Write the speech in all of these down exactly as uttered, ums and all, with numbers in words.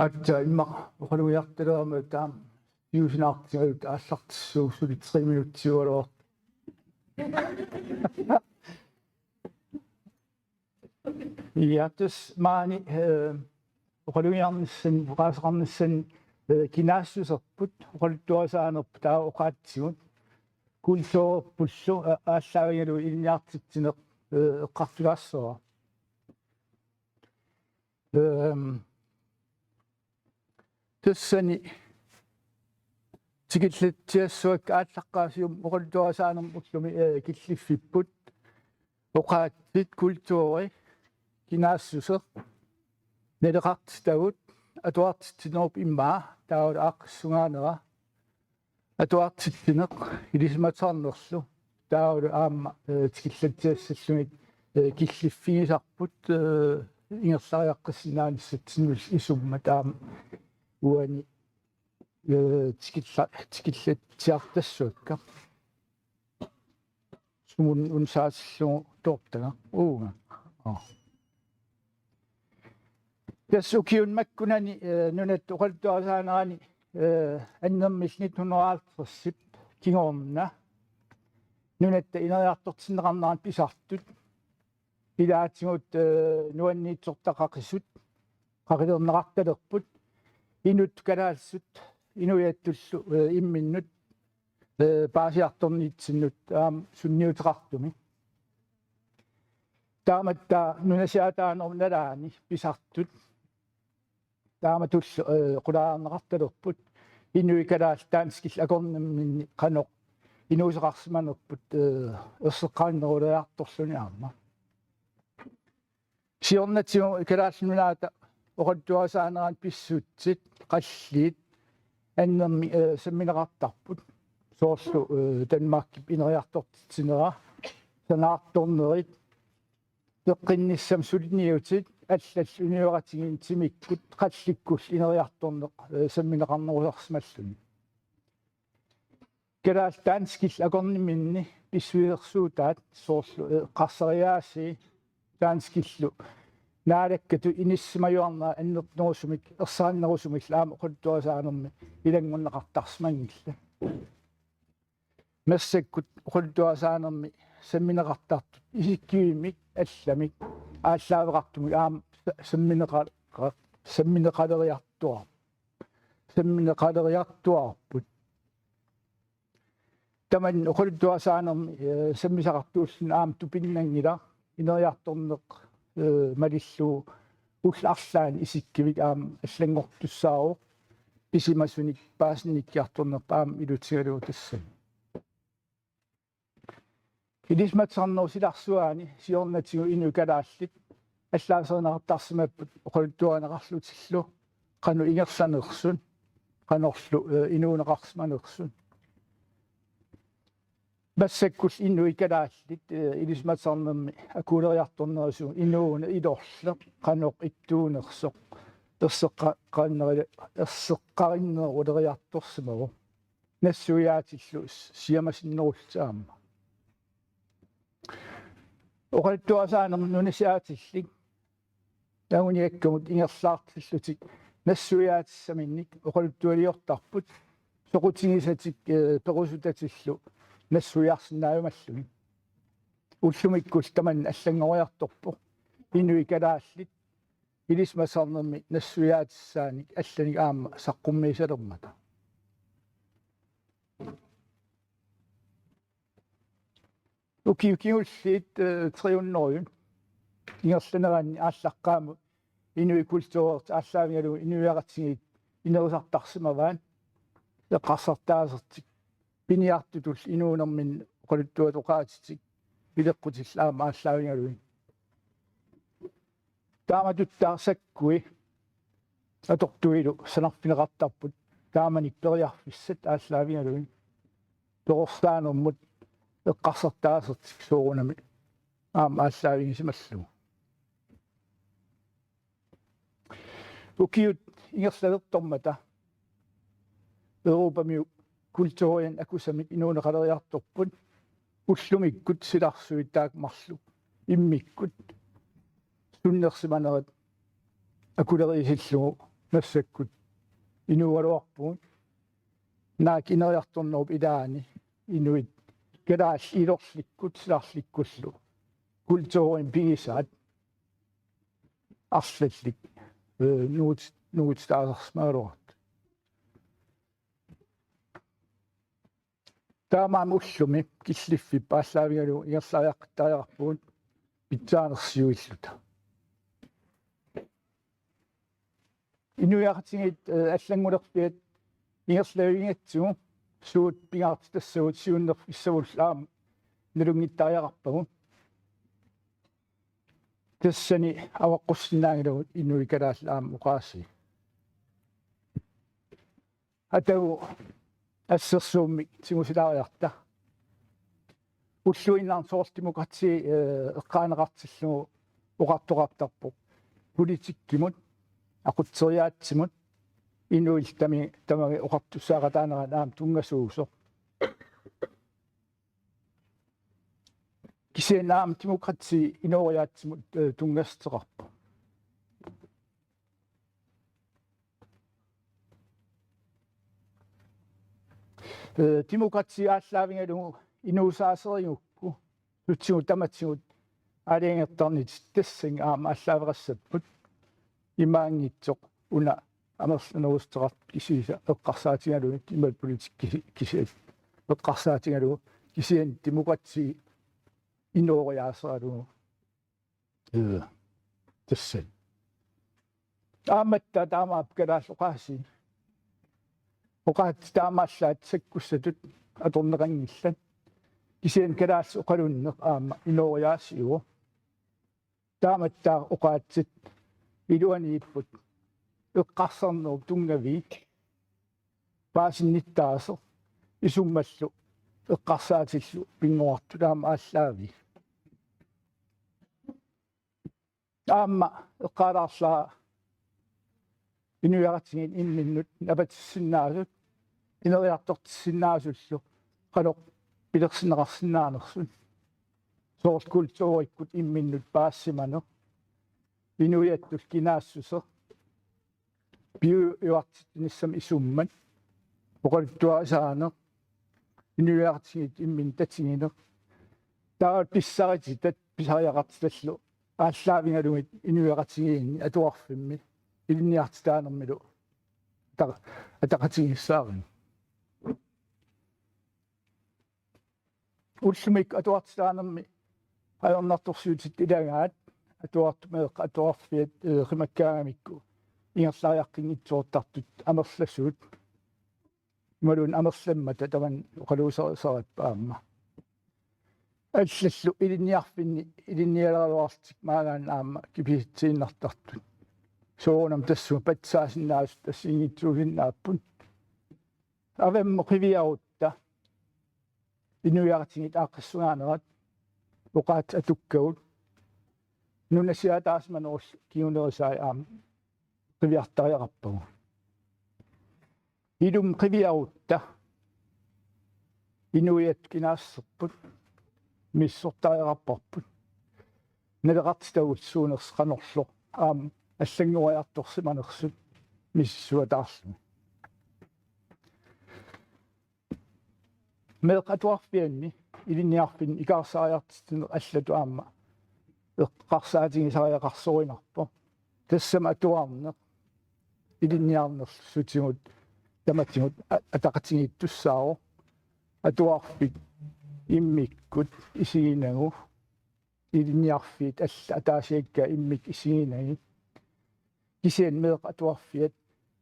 Aatsaat immaqa oqalugiartalerama taama siusinaartigaluta aallartissuugut, suli tre minutsiugaluartoq. Ja, tassa maani, eh, oqalugiarnissani, oqaaseqarnissani, eh, kinaassuserput, oqaluttuarisaanerput taava oqaatsigut, kulturerpullu, eh, aallaavigalugu ilinniartitsineq, eh, eqqartulaassavara. Ehm, tassani tikillatsiassavakka aallaqqaasiummik oqaluttuarisaanermut ullumi, eh, killiffipput. Oqaatsit, kulturi, kinaassuseq, naleqartitagut, atuartitsinerup immaqa, taavalu aaqqissugaanera, atuartitsineq, ilisimatusarnerlu, taavalu aamma, eh, tikillatsiassallugit, eh, killiffigisarput, eh, ingerlariaqqissinnaanissatsinnullu isummat aamma uani, eh, tikilla-, tikillatsiartassavakka. Sumut una saatillugu toortaga. Uunga. Aa. Tassa ukiuni makkunani, eh, nunatta oqaluttuarisaanerani, eh, annermilli nitten hundrede og halvtredsip kingorna nunatta ineriartortinneqarneranut pisartut, ilaatigut, eh, nuanniitsortaqaqisut qaqilerneqartalerput, inuttut kalaallisut inuiattullu, eh, imminnut, eh, paasiartorniitsinnut aamma sunniuteqartumik. Taamattaaq nunasiaataanerup nalaani pisartut taamatullu, eh, qulaajarneqartalerput, inuit kalaallit danskillu akornamminni qanoq inuuseqarsimanerput, eh, erseqqarinneruleriartorluni aamma. Siornatigut Kalaallit Nunaata oqaluttuarisaanerani pissutsit qalliit annermik, eh, sammineqartarput. Soorlu, eh, Danmarkip ineriartortitsinera, sanaartornerit, peqqinnissamut suliniutit, allallu inuiaqatigiinni timikkut qallikkullu ineriartorneq, eh, sammineqarnerusarsimalluni. Kalaallit danskillu akornamminni pissusilersuutaat, soorlu, eh, eqqarsariaasii danskillu naalakkatut inissisimajuarnerat annertunerusumik, ersarinnerusumillu aamma oqaluttuarisaanermi ilanngunneqartarsimanngillat. Massakkut oqaluttuarisaanermi sammineqartartut isikkivimmik allamik aallaaveqartumik aamma sa-, sammineqa-, sammineqaleriartuar-, sammineqaleriartuarput. Tamanna oqaluttuarisaanermi, eh, sammisaqartuulluni aamma tupinnanngilaq, ineriartorneq, eh, malillugu ullut arlaanni isikkivik aamma allanngortussaavoq, pisimasunik paasinnikkiartornerput aamma ilutigalugu tassani. Ilisimatusarnerup silarsuaani siornatigut inuit kalaallit allaaserineqartarsimapput oqaluttuarineqarlutillu qanoq ingerlanersut, qanorlu, eh, inuuneqarsimanersut. Massakkullu inuit kalaallit, eh, ilisimatusarnermi akuuleriartornerisigut inuuneq ilorleq qanoq ittuunersoq erseqqarinneri-, erseqqarinneruleriartorsimavoq. Nassuiaatillu siamasinnerullutik aamma. Oqaluttuarisaanermi nunasiaatillit anguniakkamut ingerlaartillutik nassuiaatissaminnik oqaluttualiortarput soqutigisatik, eh, perusutatillu nassuiarsinnaajumallugit. Ullumikkullu tamanna allanngoriartorpoq. Inuit kalaallit ilisimatusarnermi nassuiaatissaanik allanik aamma saqqummiisalermata. Ukiut kingulliit, eh, tre hundrede ingerlaneranni aallaqqaammut inuit kulturertik aallaavigalugu inuiaqatigiit inerisartarsimavaat, eqqarsartaasertik piniartutullu inuunerminni oqaluttuatoqaatitik ileqqutillu aamma aallaavigalugit. Taamatuttaaq sakkui atortuilu sanarfigineqartarput taamani periarfissat aallaavigalugit. Perorsaanermut eqqarsartaasertik soorunami aamma aallaavigisimallugu. Ukiut ingerlalertormata Europamiut kulturianit akusamik inuuneqaleriartorput, ullumikkut silarsuit taakku marluk immikkut sunnersimanerat akuleriisillugu massakkut inuugaluarpugut. Naak ineriartornerup ilaani inuit kalaallit ilorlikkut silarlikkullu kulturimik pigisaat arlallit, eh, nuut-, nuutitaasarsimagaluartut. Taamaammat ullumi killiffik aallaavigalugu ingerlariaqqittariaqarpugut pitsaanersiuilluta. Inuiaqatigiit, eh, allanngulerpiat ingerlavigigatsigu suut pingaartitassagut siunnerfissagullu aamma nalunngittariaqarpagut. Tassani avaqqussinnaanngilagut inuit kalaallit aamma oqaasii. Atagu assersuummik tigusilaariarta. Ulluinnarni soorlu demokrati, eh, eqqaaneqartillugu oqartoqartarpoq politikkimut, aqutseriaatsimut, inuillu tami-, tamani oqartussaaqataanerat aamma tunngasuusoq. Kisianni aamma demokrati inooriaatsimut, eh, tunngassuteqarpoq. Eh, demokrati aallaavigalugu inuusaaserigukku sutigut tamatigut aalajangertarnitit tassani aamma aallaaveqassapput. Imaanngitsoq una amerlanerussuteqartut kisiisa eqqarsaatigalugit imaluunniit politikki kisi-, kisiat eqqarsaatigalugu kisianni demokrati inooriaaseralugu. Eh, tassani. Aammattaaq taamaappoq kalaallit oqaasii. Oqaatsit taamaallaat sakkussatut atorneqanngillat. Kisianni kalaallisut oqalunneq aamma inooriaasiuvoq. Taamattaaq oqaatsit iluaniipput eqqarsarnerup tunngavii paasinnittaasoq isummallu eqqarsaatillu pinngorartut aamma aallaavii. Aamma eqqaalaarlara inuiaqatigiit imminnut napatissinnaasut ineriartortissinnaasullu qanoq pilersinneqarsinnaanersut. Soorlu kulturikkut imminnut paasimaneq, inuiattut kinaassuseq, piujuartitsinissamut isummat, oqaluttuarisaaneq, inuiaqatigiit imminnut tatigineq. Taava pissarititat pisariaqartitallu aallaavigalugit inuiaqatigiinni atuarfimmi ilinniartitaanermilu ata-, ataqatigiissaarigut. Ullumikkut atuartitaanermi ajornartorsiutit ilagaat atuartut meeqqat atuarfiat, eh, qimakkaangamikku ingerlariaqqinngitsoortartut amerlasuut. Imaluunniit amerlammata tamanna oqaluuserisarippoq aamma. Allallu ilinniarfinni ilinnialeraluarlutik maangaannaq aamma kipisitsiinnartartut. Soorunami tassunga patsisaasinnaasut assigiinngitsuusinnaapput. Avammut qiviarutta inuiaqatigiit aaqqissugaanerat oqaatsit atukkagut nunasiaataasimanerullu kingunerisai aamma qiviartariaqarpagut. Ilumut qiviarutta inuiattut kinaassuserput misissortariaqarparput. Naleqartitagullu suunersut qanorlu aamma allanngoriartorsimanersut misissuataarlugit. Meeqqat atuarfianni ilinniarfinni ikaarsaariartitsineq allatut aamma eqqarsaatigisariaqarsorinarpoq. Tassami atuarneq ilinniarnerlu sutigut tamatigut a-, ataqatigiittussaavoq. Atuarfik immikkut isiginagu, ilinniarfiit allat ataasiakkaat immikkut isiginagit. Kisianni meeqqat atuarfiat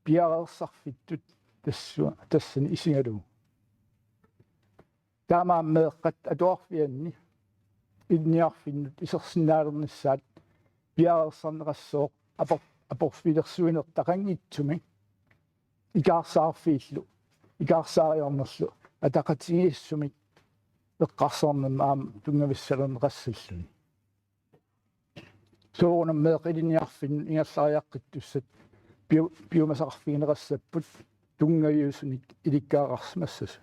piareersarfittut tassua-, tassani isigalugu. Taamaammat meeqqat atuarfianni ilinniarfinnut isersinnaalernissaat piareersarneqassooq apor-, aporfilersuinertaqanngitsumik ikaarsaarfiillu, ikaarsaariarnerlu ataqatigiissumik eqqarsarnermik aamma tunngavissalerneqassalluni. Soorunami meeqqat ilinniarfinnut ingerlariaqqittussat piu-, piumasaqarfigineqassapput tunngaviusunik ilikkagaqarsimassasut.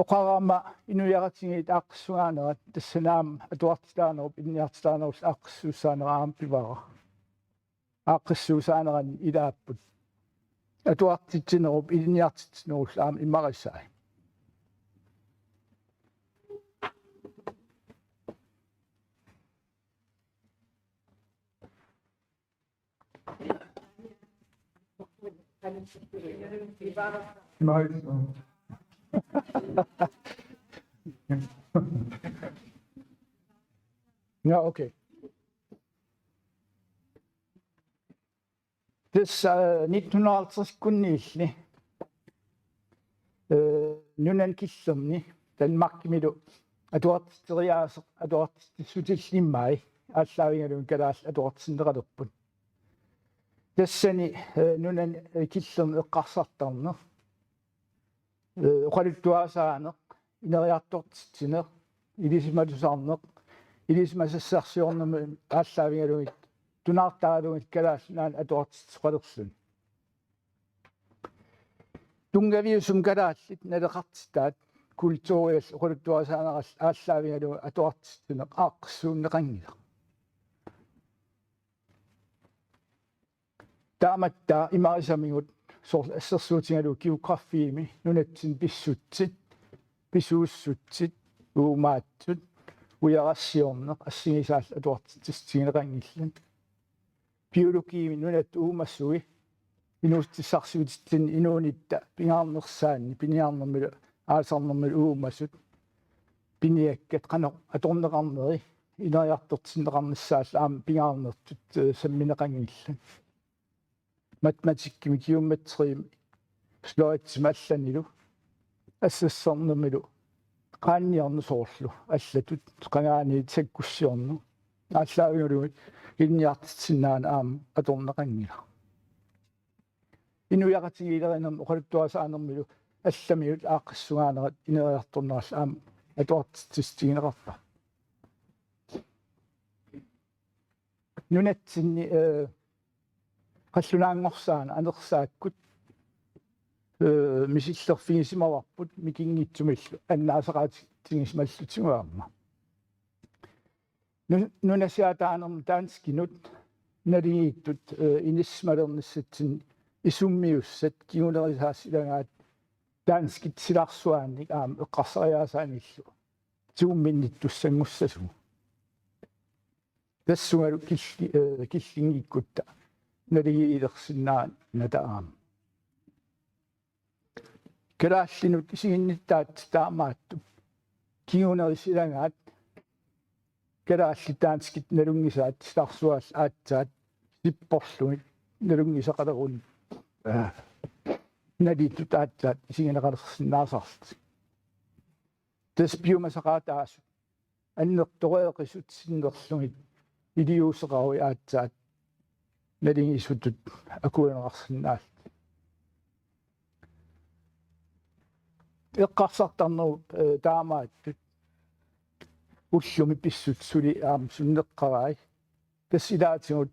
Oqarama inuiaqatigiit aaqqissugaanerat tassani aamma atuartitaanerup ilinniartitaanerullu aaqqissuussaanera aamma pivara. aaqqissuussaanerani ilaapput. Atuartitsinerup ilinniartitsinerullu aamma imarisai. Nice. Ja, okay. Tassa, øh, nitten hundrede og halvtreds-kunniilli, øh, nunani killerni Danmarkimilu atuartitseriaaseq atuartitsissutillu immaqa aallaavigalugit kalaallit atuartinneqalerput. Tassani, øh, nunani, øh, killerni eqqarsartarneq, øh, oqaluttuarisaaneq, ineriartortitsineq, ilisimatusarneq, ilisimasassarsiornermut aallaavigalugit tunaartaralugit Kalaallit Nunaanni atuartitseqalerluni. Tunngaviusumik kalaallit naleqartitaat kulturiallu oqaluttuarisaanerallu aallaavigalugu atuartitsineq aaqqissuunneqanngilaq. Taamaattumik imarisamigut soorlu assersuutigalugu geografiimi nunatsinni pissutsit, pisuussutsit, uumaatsut, ujarassiorneq assigisaallu atuartitsissutigineqanngillat. Biologiimi nunatta uumasui inuussutissarsiutitsinni inuunitta pingaarnersaanni piniarnermilu aalisarnermilu uumasut piniakkat qanoq atorneqarneri ineriartortinneqarnissaallu aamma pingaarnertut, øh, sammineqanngillat. Matematikkimi, geometrimi, sløjdimi allanilu, assersornermilu, qaanniarneq soorlu allatut, qangaaniit sakkussiorneq aallaavigalugit ilinniartitsinnaaneq aamma atorneqanngilaq. Inuiaqatigiilerinermi oqaluttuarisaanermilu allamiut aaqqissugaanerat ineriartornerallu aamma atuartitsissutigineqartarpoq. Nunatsinni, øh, qallunaanngorsaaneq anersaakkut, øh, misillerfigisimavarput mikinngitsumillu annaasaqaatigisimallutigit aamma. Nu-, nunasiaataanermi danskinut naligiittut, øh, inissisimalernissatsinni isummiussat kingunerisaasa ilagaat danskit silarsuaannik aamma eqqarsariaasaanillu tiguminniittussanngussasoq. Tassungalu killi-, øh, killinngikkutta naligiilersinnaanata aamma. Kalaallinut isiginnittaat taamaattoq. Kingunerisat ilagaat kalaallit danskit nalunngisaat silarsuaallu aatsaat sipporlugit nalunngisaqaleruni. Øh, nalittut aatsaat isigineqalersinnaasarlutik. Tassa piumasaqaataasut annertoreeqisut sinnerlugit iliuuseqaruit aatsaat naligiissutut akuerineqarsinnaallutik. Eqqarsartarnerup, øh, taamaattut ullumi pissutsit suli aamma sunneqqarai. Tassa ilaatigut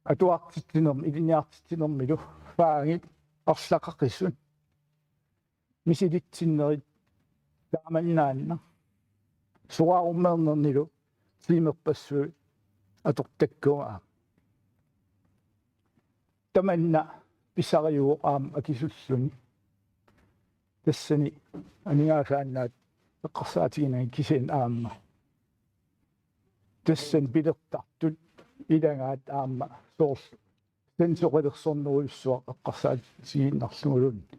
atuartitsinermi, ilinniartitsinermilu faagit arlaqaqisut misilitsinnerit taamannaannaq soraarummeernernilu tiimerpassuit atortakkagut aamma. Tamanna pisariuvoq aamma akisulluni. Tassani aningaasaannaat eqqarsaatiginagit kisianni aamma tassani pilertartut ilagaat aamma soorlu sensoqilersornerujussuaq eqqarsaatigiinnarluguluunniit.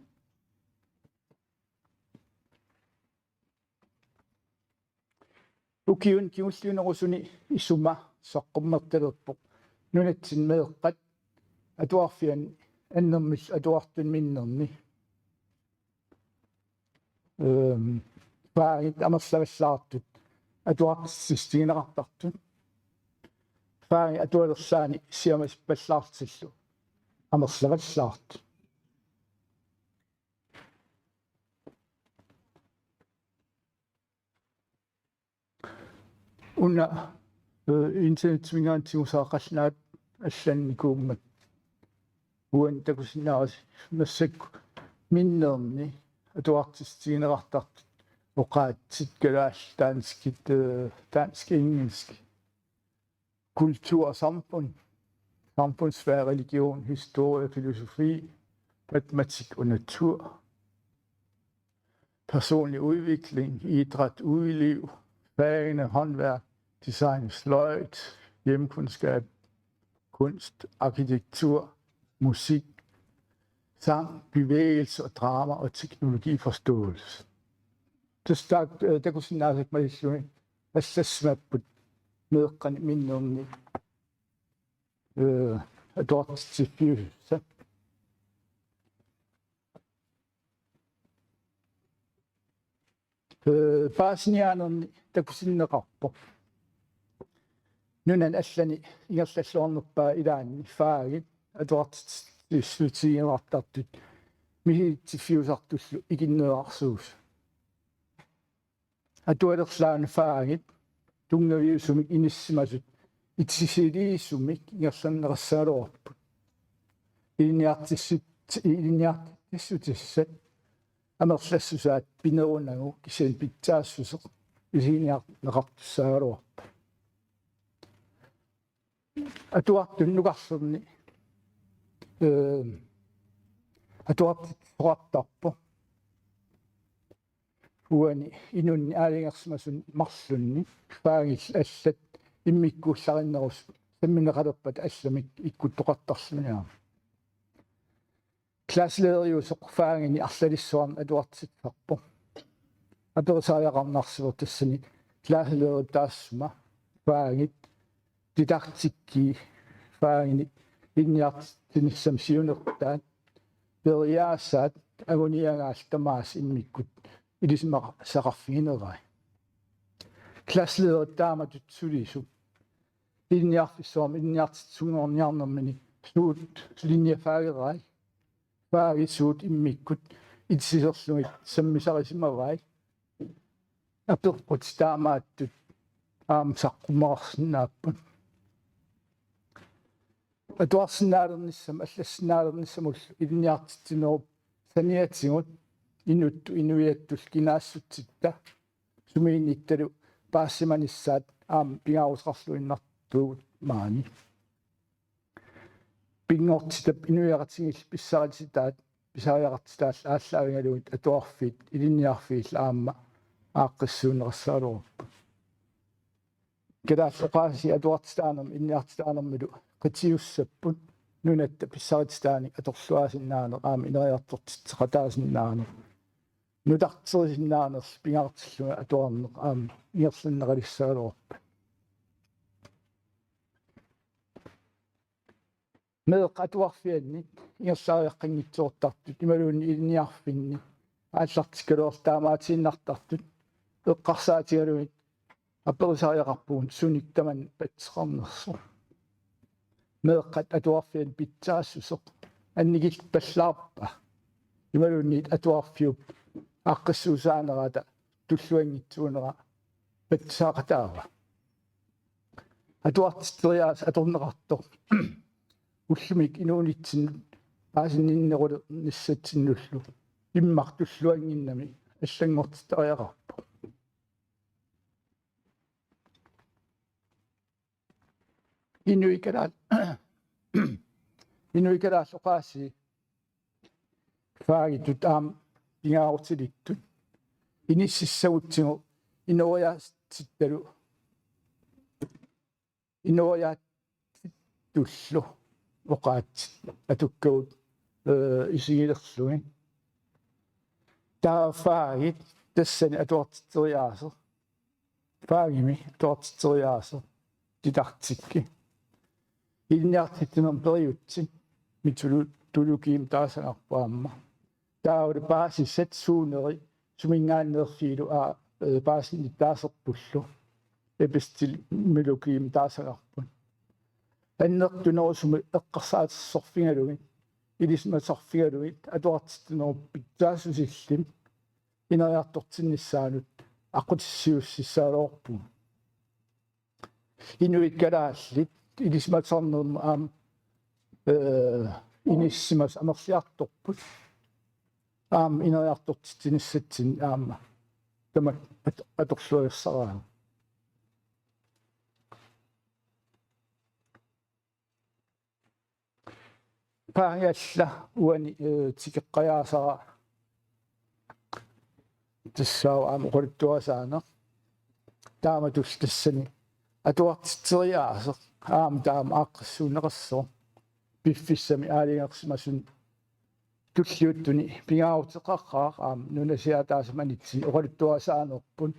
Ukiuni kingulliunerusuni isuma saqqummertalerpoq nunatsinni meeqqat atuarfianni annermillu atuartuni minnerni. Øhm, faagit amerlavallaartut atuartitsissutigineqartartut. Faagit atualerlaanni siamasippallaartillu amerlavallaartut. Una, øh, internetiminngaanniit tigusaqalernaat allannikuummat. Uani takusinnaavarsi massakkut minnerni atuartitsissutigineqartartut oqaatsit kalaallit danskit, øh, dansk engelsk. Kultursamfund. samfundsfag, religion, historie, filosofi, matematik og natur, personlig udvikling, idræt, udeliv, fagene håndværk, design, sløjd, hjemkundskab, kunst, arkitektur, musik, sang, bevægelse og drama og teknologiforståelse. Tassa taak-, øh, takusinnaasakka malillugit allassimapput meeqqanik minnerni, øh, atuartitsiffiusussat. Øh, paasiniaanerni takusinneqarpoq nunani allani ingerlalluarnerpaat ilaanni fagit atuartitsissutigineqartartut misilittitsiffiusartullu ikinnerarsuusut. Atualerlaanni fagit tunngaviusumik inissisimasut itisilisumik ingerlanneqassagaluarput. Ilinniartissit-, ilinniartitsissutissat amerlassusaat pinerunagu kisianni pitsaassuseq isiginiarneqartussaagaluarpoq. Atuartut nukarlerni, øh, atuartitsisoqartarpoq. Uani inunni aalajangersimasuni marlunni fagillu allat immikkuullarinnerusut sammineqalerpata allamik ikkuttoqartarluni aamma. Klasselederusoq fagini arlalissuarni atuartitsisarpoq. Aperisariaqarnarsivoq tassani klasselederi taassuma fagit didaktikki fagini ilinniartitsinissami siunertaat periaasaat anguniagaallu tamaasa immikkut ilisimasaqarfiginerai. Klasselederit taamatut sulisut ilinniarfissuarmi ilinniartitsisunngorniarnermini suut linjefagerai, fagit suut immikkut itisiserlugit sammisarisimavai, apeqqutit taamaattut aamma saqqummersinnaapput. Atuarsinnaalernissamut, allassinnaalernissamullu ilinniartitsinerup saniatigut inuttut inuiattullu kinaassutsitta sumiinnittalu paasisimanissaat aamma pingaaruteqarluinnartugut maani. Pinngortitap inuiaqatigiillu pissarititaat pisariaqartitaallu aallaavigalugit atuarfiit ilinniarfiillu aamma aaqqissuunneqassagaluarput. Kalaallit oqaasii atuartitaanermut ilinniartitaanermullu qitiussapput nunatta pissarititaanik atorluaasinnaaneq aamma ineriartortitseqataasinnaaneq nutarterisinnaanerlu pingaartillunga atuarneq aamma ingerlanneqalissagaluarpat. Meeqqat atuarfianni ingerlariaqqanngitsoortartut imaluunniit ilinniarfinni aallartikkaluarlutik taamaatiinnartartut eqqarsaatigalugit aperisariaqarpugut sunik tamanna patsiseqarnersoq. Meeqqat atuarfianni pitsaassuseq annikillipallaarpa imaluunniit atuarfiup aaqqissuussaanerata tulluanngitsuunera patsisaaqataava? Atuartitseriaaseq atorneqartoq ullumi inuunitsinnut paasinninnerulernissatsinnullu immaqa tulluannginnami allanngortittariaqarpoq. Inuit kalaal-, inuit kalaallit oqaasii fagitut aamma pingaarutilittut inississagutsigu inooriaatsittalu inooriaatsittullu oqaatsit atukkagut, øh, isigilerlugit. Taava fagit tassani atuartitseriaaseq, fagimi atuartitseriaaseq didaktikki. Ilinniartitsinermi periutsit metodologiimik taasagarput aamma. Taavalu paasissat suuneri suminngaanneerfigilu aa, øh, paasinnittut taaserpullu epistemologiimik taasagarput. Annertunerusumik eqqarsaatersorfigalugit, ilisimasarfigalugit atuartitsinerup pitsaassusillit ineriartortinnissaanut aqqutissiuussissaagaluarpugut. Inuit kalaallit ilisimasarnermut aamma, øh, inissisimasut amerliartorput. Aamma ineriartortitsinissatsinnik aamma tamakku at-, atorluassaraanni. Paarialla uani, eh, tikeqqajaasara tassaavoq aamma oqaluttuarisaaneq. Taamatullu tassani atuartitseriaaseq aamma taama aaqqissuunneqassaaq. Piffissami aalajangersimasuni tulliuttuni pingaaruteqaraq aamma nunasiaataasimanitsinnut oqaluttuarisaanerput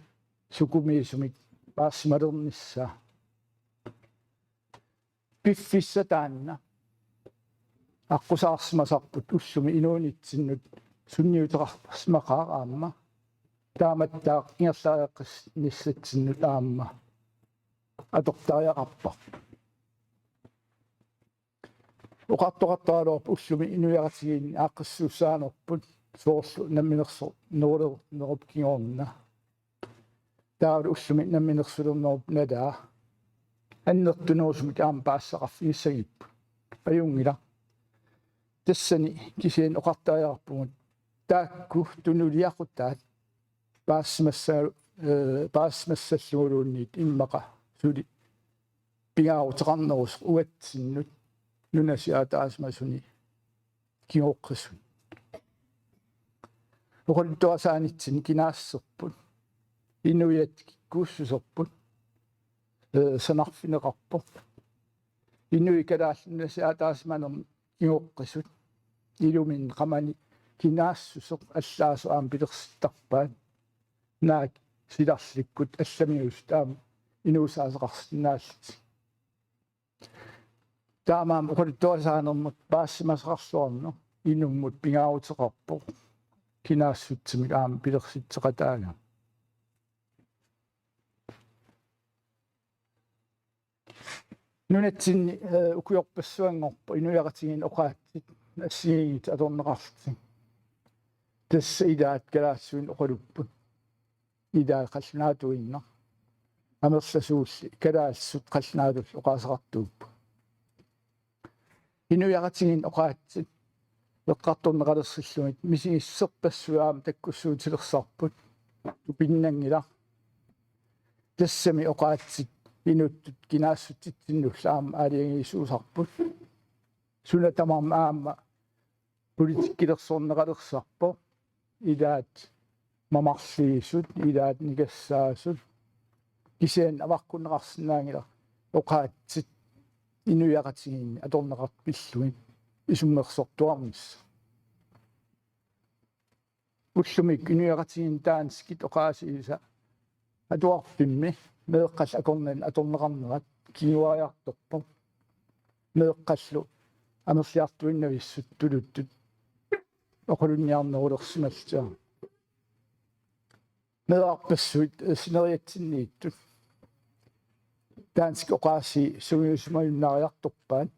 sukumiisumik paarsimalernissaa. Piffissaq taanna aqqusaarsimasarput ullumi inuunitsinnut sunniuteqarsimaqaaq aamma. Taamattaaq ingerlariaqqissatsinnut aamma atortariaqarparput. Oqartoqartaraluarpoq ullumi inuiaqatigiinni aaqqissuussaanerput soorlu namminersornerulerup kingorna. Taavalu ullumi namminersulernerup nalaa. Annertunerusumik aamma paasisaqarfigissagipput. Ajunngilaq. Tassani kisianni oqartariaqarpugut taakku tunuliaqutaat paasisimassa-, eh, paasisimalluguluunniit immaqa suli pingaaruteqarnerusoq uatsinnut nunasiaataasimasuni kingoqqisut. Oqaluttuarisaanermini kinaassuserput, inuiattut kikkuussuserput, eh, sanarfigineqarpoq. Inuit kalaallit nunasiaataasimanermut kingoqqisut, iluminni qamani kinaassuseq allaasoq aamma pilersittarpaat. Naak silarlikkut allamiusut aamma inuusaasoqarsinnaallutik. Taamaammat oqaluttuarisaanermut paasisimasaqarluarneq inummut pingaaruteqarpoq. Kinaassutsimik aamma pilersitseqataagami. Nunatsinni, eh, ukiorpassuanngorpoq inuiaqatigiinni oqaatsit assigiinngitsut atorneqarlutik. Tassa ilaat kalaallisuinnaq oqalupput. Ilaat qallunaatuinnaq. Amerlasuulli kalaallisut qallunaatullu oqaaseqartuupput. Inuiaqatigiinni oqaatsit eqqartorneqalersillugit misigissuserpassuit aamma takkussuutilersarput. Tupinnanngilaq. Tassami oqaatsit inuttut kinaassutsitsinnullu aamma aalajangiisuusarput. Suna tamarmi aamma politikkilersorneqalersarpoq. Ilaat mamarliisut, ilaat nikassaasut. Kisianni avaqqunneqarsinnaanngilaq oqaatsit inuiaqatigiinni atorneqartut pillugit isummersortuarnissaq. Ullumi inuiaqatigiinni danskit oqaasiisa atuarfimmi meeqqallu akornanni atorneqarnerat kinguariartorpoq. Meeqqallu amerliartuinnavissut tuluttut oqalunniarnerulersimallutik. Meerarpassuit sineriatsinniittut danskit oqaasii sungiusimajunnariartorpaat.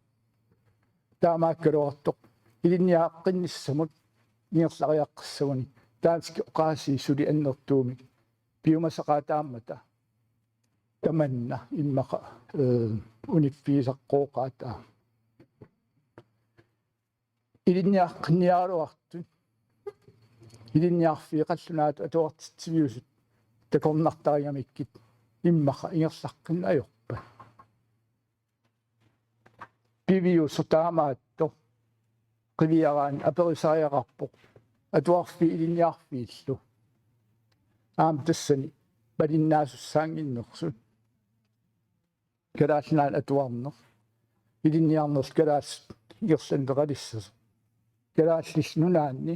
Taamaakkaluartoq ilinniaqqinnissamut ingerlariaqqissaguni danskit oqaasii suli annertuumik piumasaqaataammata tamanna immaqa, eh, uniffigisaqqooqaat aamma. Ilinniaqqinniaraluartut ilinniarfiit qallunaatut atuartitsiviusut takornartarigamikkit immaqa ingerlaqqinneq ajorpat. Piviusoq taamaattoq qiviaraanni aperisariaqarpoq atuarfiit ilinniarfiillu. Aamma tassani malinnaasussaannginnersut. Kalaallit Nunaanni atuarneq. Ilinniarnerlu kalaallisut ingerlanneqalissasoq. Kalaallit Nunaanni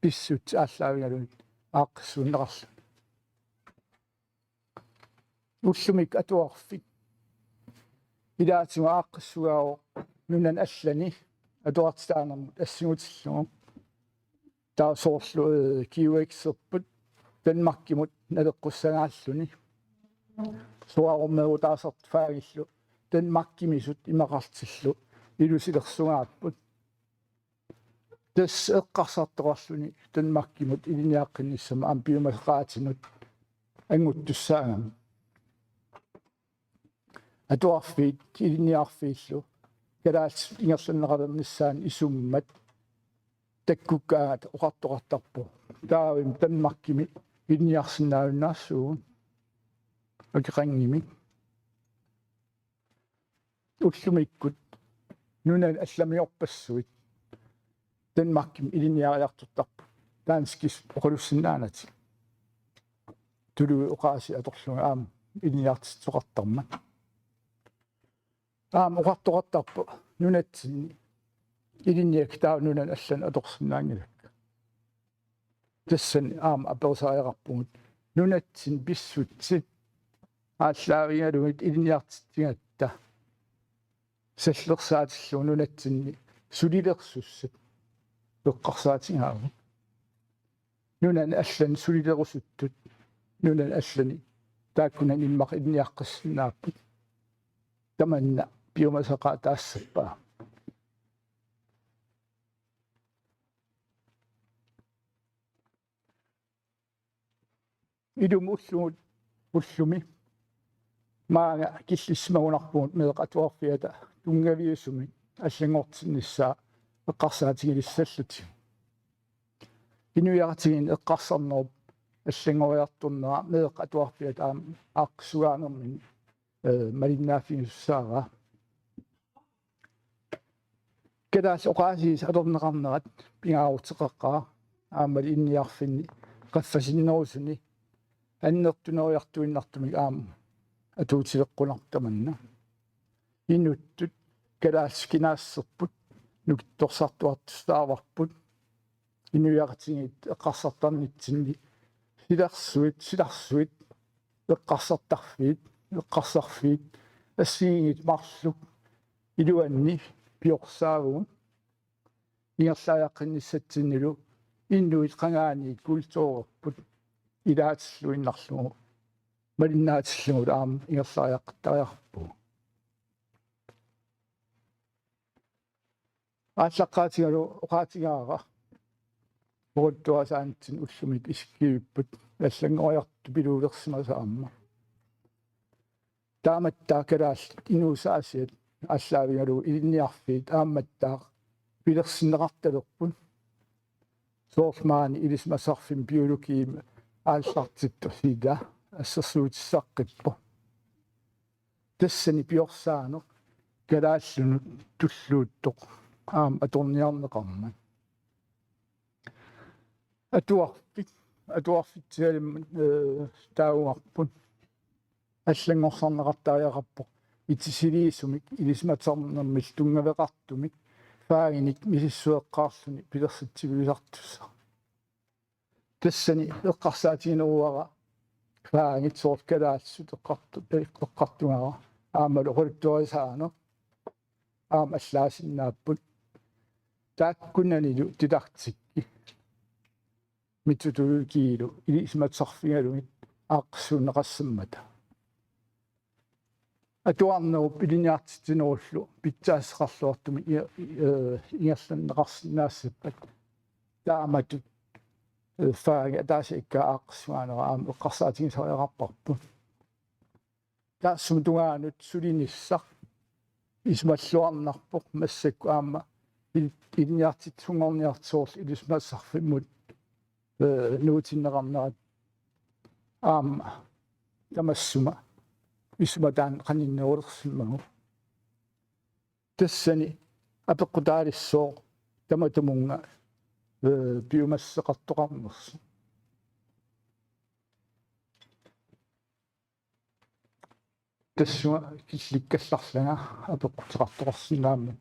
pissutsit aallaavigalugit aaqqissuunneqarluni. Ullumi atuarfik ilaatigut aaqqissugaavoq nunani allani atuartitaanermut assigutillugu. Taava soorlu, eh, G U X-erput Danmarkimut naleqqussagaalluni. Soraarummeerutaasartut faagillu Danmarkimisut imaqartillu ilusilersugaapput. Tassa eqqarsartoqarluni Danmarkimut ilinniaqqinnissamut aamma piumasaqaatinut annguttussaagami. Atuarfiit ilinniarfiillu kalaallisut ingerlanneqalernissaannut isummat takkukkaangat oqartoqartarpoq: Taavami Danmarkimi ilinniarsinnaajunnaassuugut akeqanngimik. Ullumikkut nunani allamiorpassuit Danmarkimi ilinniariartortarput danskisut oqalussinnaanatik. Tuluit oqaasii atorlugit aamma ilinniartitsisoqartarmat. Aamma oqartoqartarpoq nunatsinni ilinniakkat taava nunani allani atorsinnaanngilakka. Tassani aamma aperisariaqarpugut nunatsinni pissutsit aallaavigalugit ilinniartitsigatta sallersaatillugu nunatsinni sulilersussat eqqarsaatigaavut. Nunani allani sulilerusuttut nunani allani taakkunani immaqa ilinniaqqissinnaapput. Tamanna piumasaqaataassappat. Ilumut ullugut ullumi maanga killissimagunarpugut meeqqat atuarfiata tunngaviusumik allanngortinnissaa eqqarsaatigilissallutik. Inuiaqatigiinni eqqarsarnerup allanngoriartornera meeqqat atuarfiata aamma aaqqissugaanermini, eh, malinnaaffigisussaavaa. Kalaallit oqaasii atorneqarnerat pingaaruteqaqaaq aammali ilinniarfinni qaffasinnerusuni annertunerujartuinnartumik aamma atuutileqqunarpoq tamanna. Inuttut kalaallisut kinaassuserput nukittorsartuartussaavarput. Inuiaqatigiit eqqarsartarnitsinni silarsuit, silarsuit, eqqarsartarfiit, eqqarsarfiit, assigiinngitsut marluk iluanni piorsaavugut. Ingerlariaqqinnissatsinnilu inuit qangaaniit kulturerput ilaatilluinnarlugu malinnaatillugu aamma ingerlariaqqittariaqarpugut. Aallaqqaatigalugu oqaatigaara oqaluttuarisaanitsinni ullumi isikkivipput allanngoriartut piluulersimasat aamma. Taamattaaq kalaallit inuusaasiat aallaavigalugu ilinniarfiit aammattaaq pilersinneqartalerput. Soorlu maani ilisimasarfimmi biologimi aallartittoq sila assersuutissaqqippoq. Tassani piorsaaneq kalaallunut tulluuttoq aamma atorniarneqarmat. Atuarfik, atuarfitsialimmat, eh, taagugarput allanngorsarneqartariaqarpoq itisiliisumik ilisimasarnermillu tunngaveqartumik faaginik misissueqqaarluni pilersitsivigisartussaq. Tassani eqqarsaatigineruara faagit soorlu kalaallisut eqqartu-, eqqartugara aammalu oqaluttuarisaaneq aamma allaasinnaapput. Taakkunanilu didaktikki metodologiilu ilisimasarfigalugit aaqqissuunneqassammata. Atuarnerup ilinniartitsinerullu pitsaassuseqarluartumik i-, i-, eh, ingerlanneqarsinnaassappat taamatut, eh, faagi ataasiakkaat aaqqissugaanera aamma eqqarsaatigisariaqarparput. Taassuma tungaanut sulinissaq isumalluarnarpoq massakkut aamma il-, ilinniartitsisunngorniartoq soorlu ilisimasarfimmut, eh, nuutinneqarnerat aamma tamassuma isumataanna qaninnerulersimmagu. Tassani apeqqutaalissooq tamatumunnga, eh, piumassuseqartoqarnersoq. Tassunga killikkallarlanga apeqquteqartoqarsinnaammat.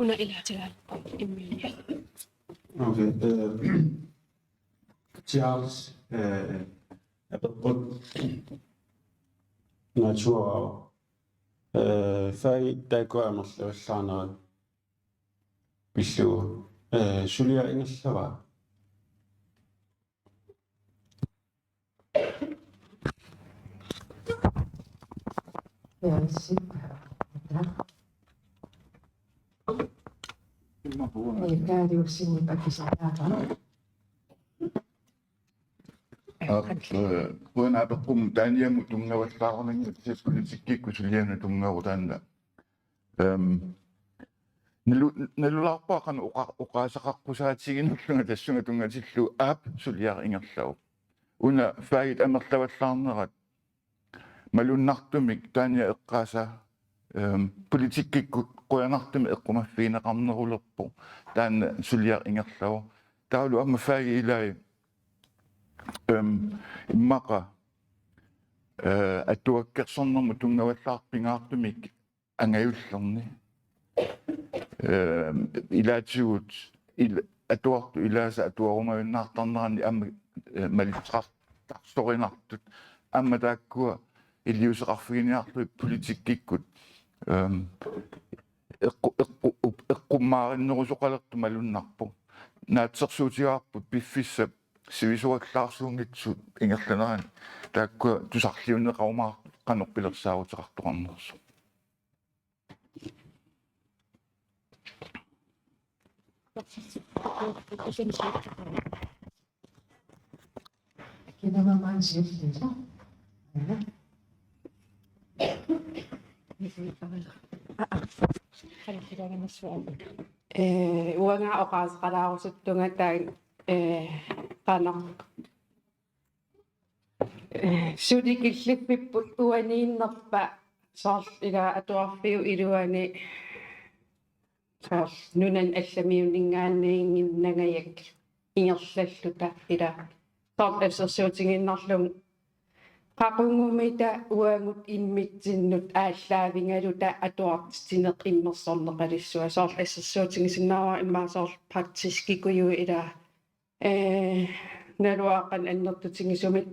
Una ilaatigalugu immiunik. Okay, eh, Charles, eh, apeqqut Natura. Øh, fagit taakku amerlavallaarnerat pillugu, øh, suliaq ingerlavaa. Ja, sit. Ee, Kaali Olsenip akisariaqarpoq. Aap, ee, qujanaq apeqqummut. Taaniammut tunngavallaarunanngilaq, politikkikkut sulianut tunngavoq taanna. Ehm, nalu-, nalulaarpara qanoq oqa-, oqaaseqaqqusaatiginerlunga tassunga tunngatillugu aap suliaq ingerlavoq. Una fagit amerlavallaarnerat malunnartumik taanna eqqaasaa, ehm, politikkikkut qujanartumik eqqumaffigineqarnerulerpoq, taanna suliaq ingerlavoq. Taavalu aamma fagit ilai, ehm, immaqa, eh, atuakkersornermut tunngavallaarpoq pingaartumik angajullerni. Ehm, ilaatigut il-, atuartut ilaasa atuarumajunnaartarneranni aamma, eh, malitseqartarsorinartut. Aamma taakkua iliuuseqarfiginiarlugit politikkikkut, ehm, eqqu-, eqqu-, up-, eqqummaarinnerusoqalertoq malunnarpoq. Naatsorsuutigaarput piffissap sivisuallaarsuunngitsut ingerlaneranni. Taakkua tusarliunneqarumaartut qanoq pilersaaruteqartoqarnersoq. Ee, uanga oqaaseqalaarusuttunga taanna, ee, qanoq, ee, suli killiffipput uaniinnerpa, soorlu ila atuarfiup iluani soorlu nunani allamiunninngaanniinnginnangajak ingerlalluta, ila soorlu assersuutigiinnarlugu qaqugumita uagut immitsinnut aallaavigaluta atuartitsineq immersorneqalissuaq. Soorlu assersuutigisinnaavara immaqa soorlu praktiskikkujuit, ila, ee, naluara qanoq annertutigisumik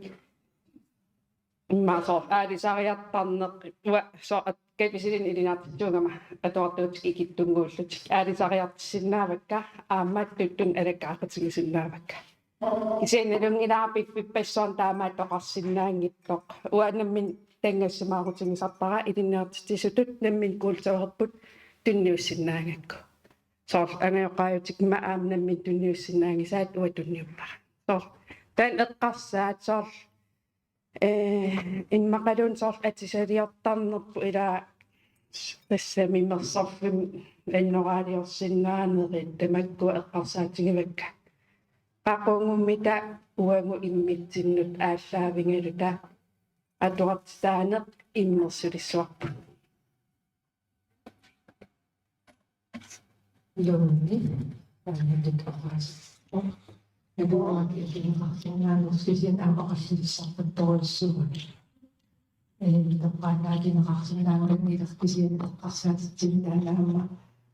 immaqa soorlu aalisariartarneq, uanga soorlu at-, kapisilinnut ilinniartittuugama atuartuutikka ikittunnguullutik aalisariartissinnaavakka, aamma tuttunut alakkaaqqutigisinnaavakka. Kisianni nalunngilara piffippassuarni taamaattoqarsinnaanngitsoq. Uanga nammineq tanngassimaarutigisarpara ilinniartitsisutut nammineq kulturerput tunniussinnaagakku. Soorlu angajoqqaajutikka aamma nammineq tunniussinnaanngisaat uanga tunniuppara. Soorlu taanna eqqarsaat soorlu, ee, immaqaluunniit soorlu atisaliortarnerput, ila tassami mersorfimmi annoraaliorsinnaanerit tamakkua eqqarsaatigivakka. Qaqugumita uagut immitsinnut aallaavigaluta atuartitaaneq immersulissuarput. Iluunni, paanatut oqaas-, naluara ikineqarsinnaaneq kisianni aamma oqallissarpattorujussuuvoq. Ee, toqqaannaagineqarsinnaanermi kisianni eqqarsaatitsineq taanna aamma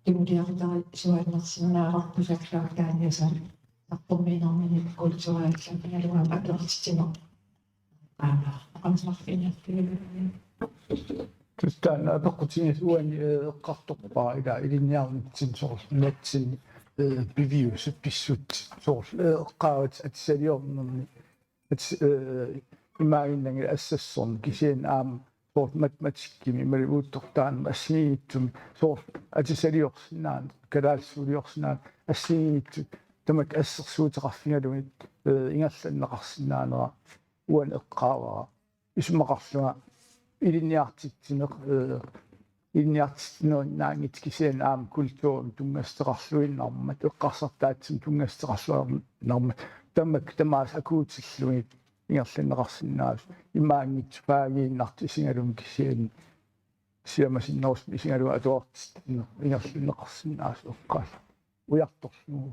kinguliartari suaannarsinnaavarput, soorlu taaniasaat saqqummiinermini kulturiallaat naluara atuartitsineq. Aamma oqaaseqarfiginiartigu. Tassa taanna apeqqutigisoq uani, ee, eqqartorpara ila ilinniarnitsinni soorlu nunatsinni, ee, piviusut pissutsit soorlu, ee, eqqaavat atisaliornerni. At-, ee, imaaginnanngilaq assassorneq kisianni aamma soorlu matematikkimi imaluunniit uuttortaanermi assigiinngitsumi soorlu atisaliorsinnaaneq, kalaallisuuliorsinnaaneq assigiinngitsut tamakku assersuuteqarfigalugit, ee, ingerlanneqarsinnaanera uani eqqaavara. Isumaqarlunga ilinniartitsineq, ee, ilinniartitsinerinnaanngitsoq kisianni aamma kulturimut tunngassuteqarluinnarmat, eqqarsartaatsimut tunngassuteqarluinnarmat, tamakku tamaasa akuutillugit ingerlanneqarsinnaasut, imaanngitsoq faagiinnartut isigalugit kisianni siammasinnerusumik isigalugu atuartitsineq ingerlanneqarsinnaasut eqqaallugu ujartorlugu.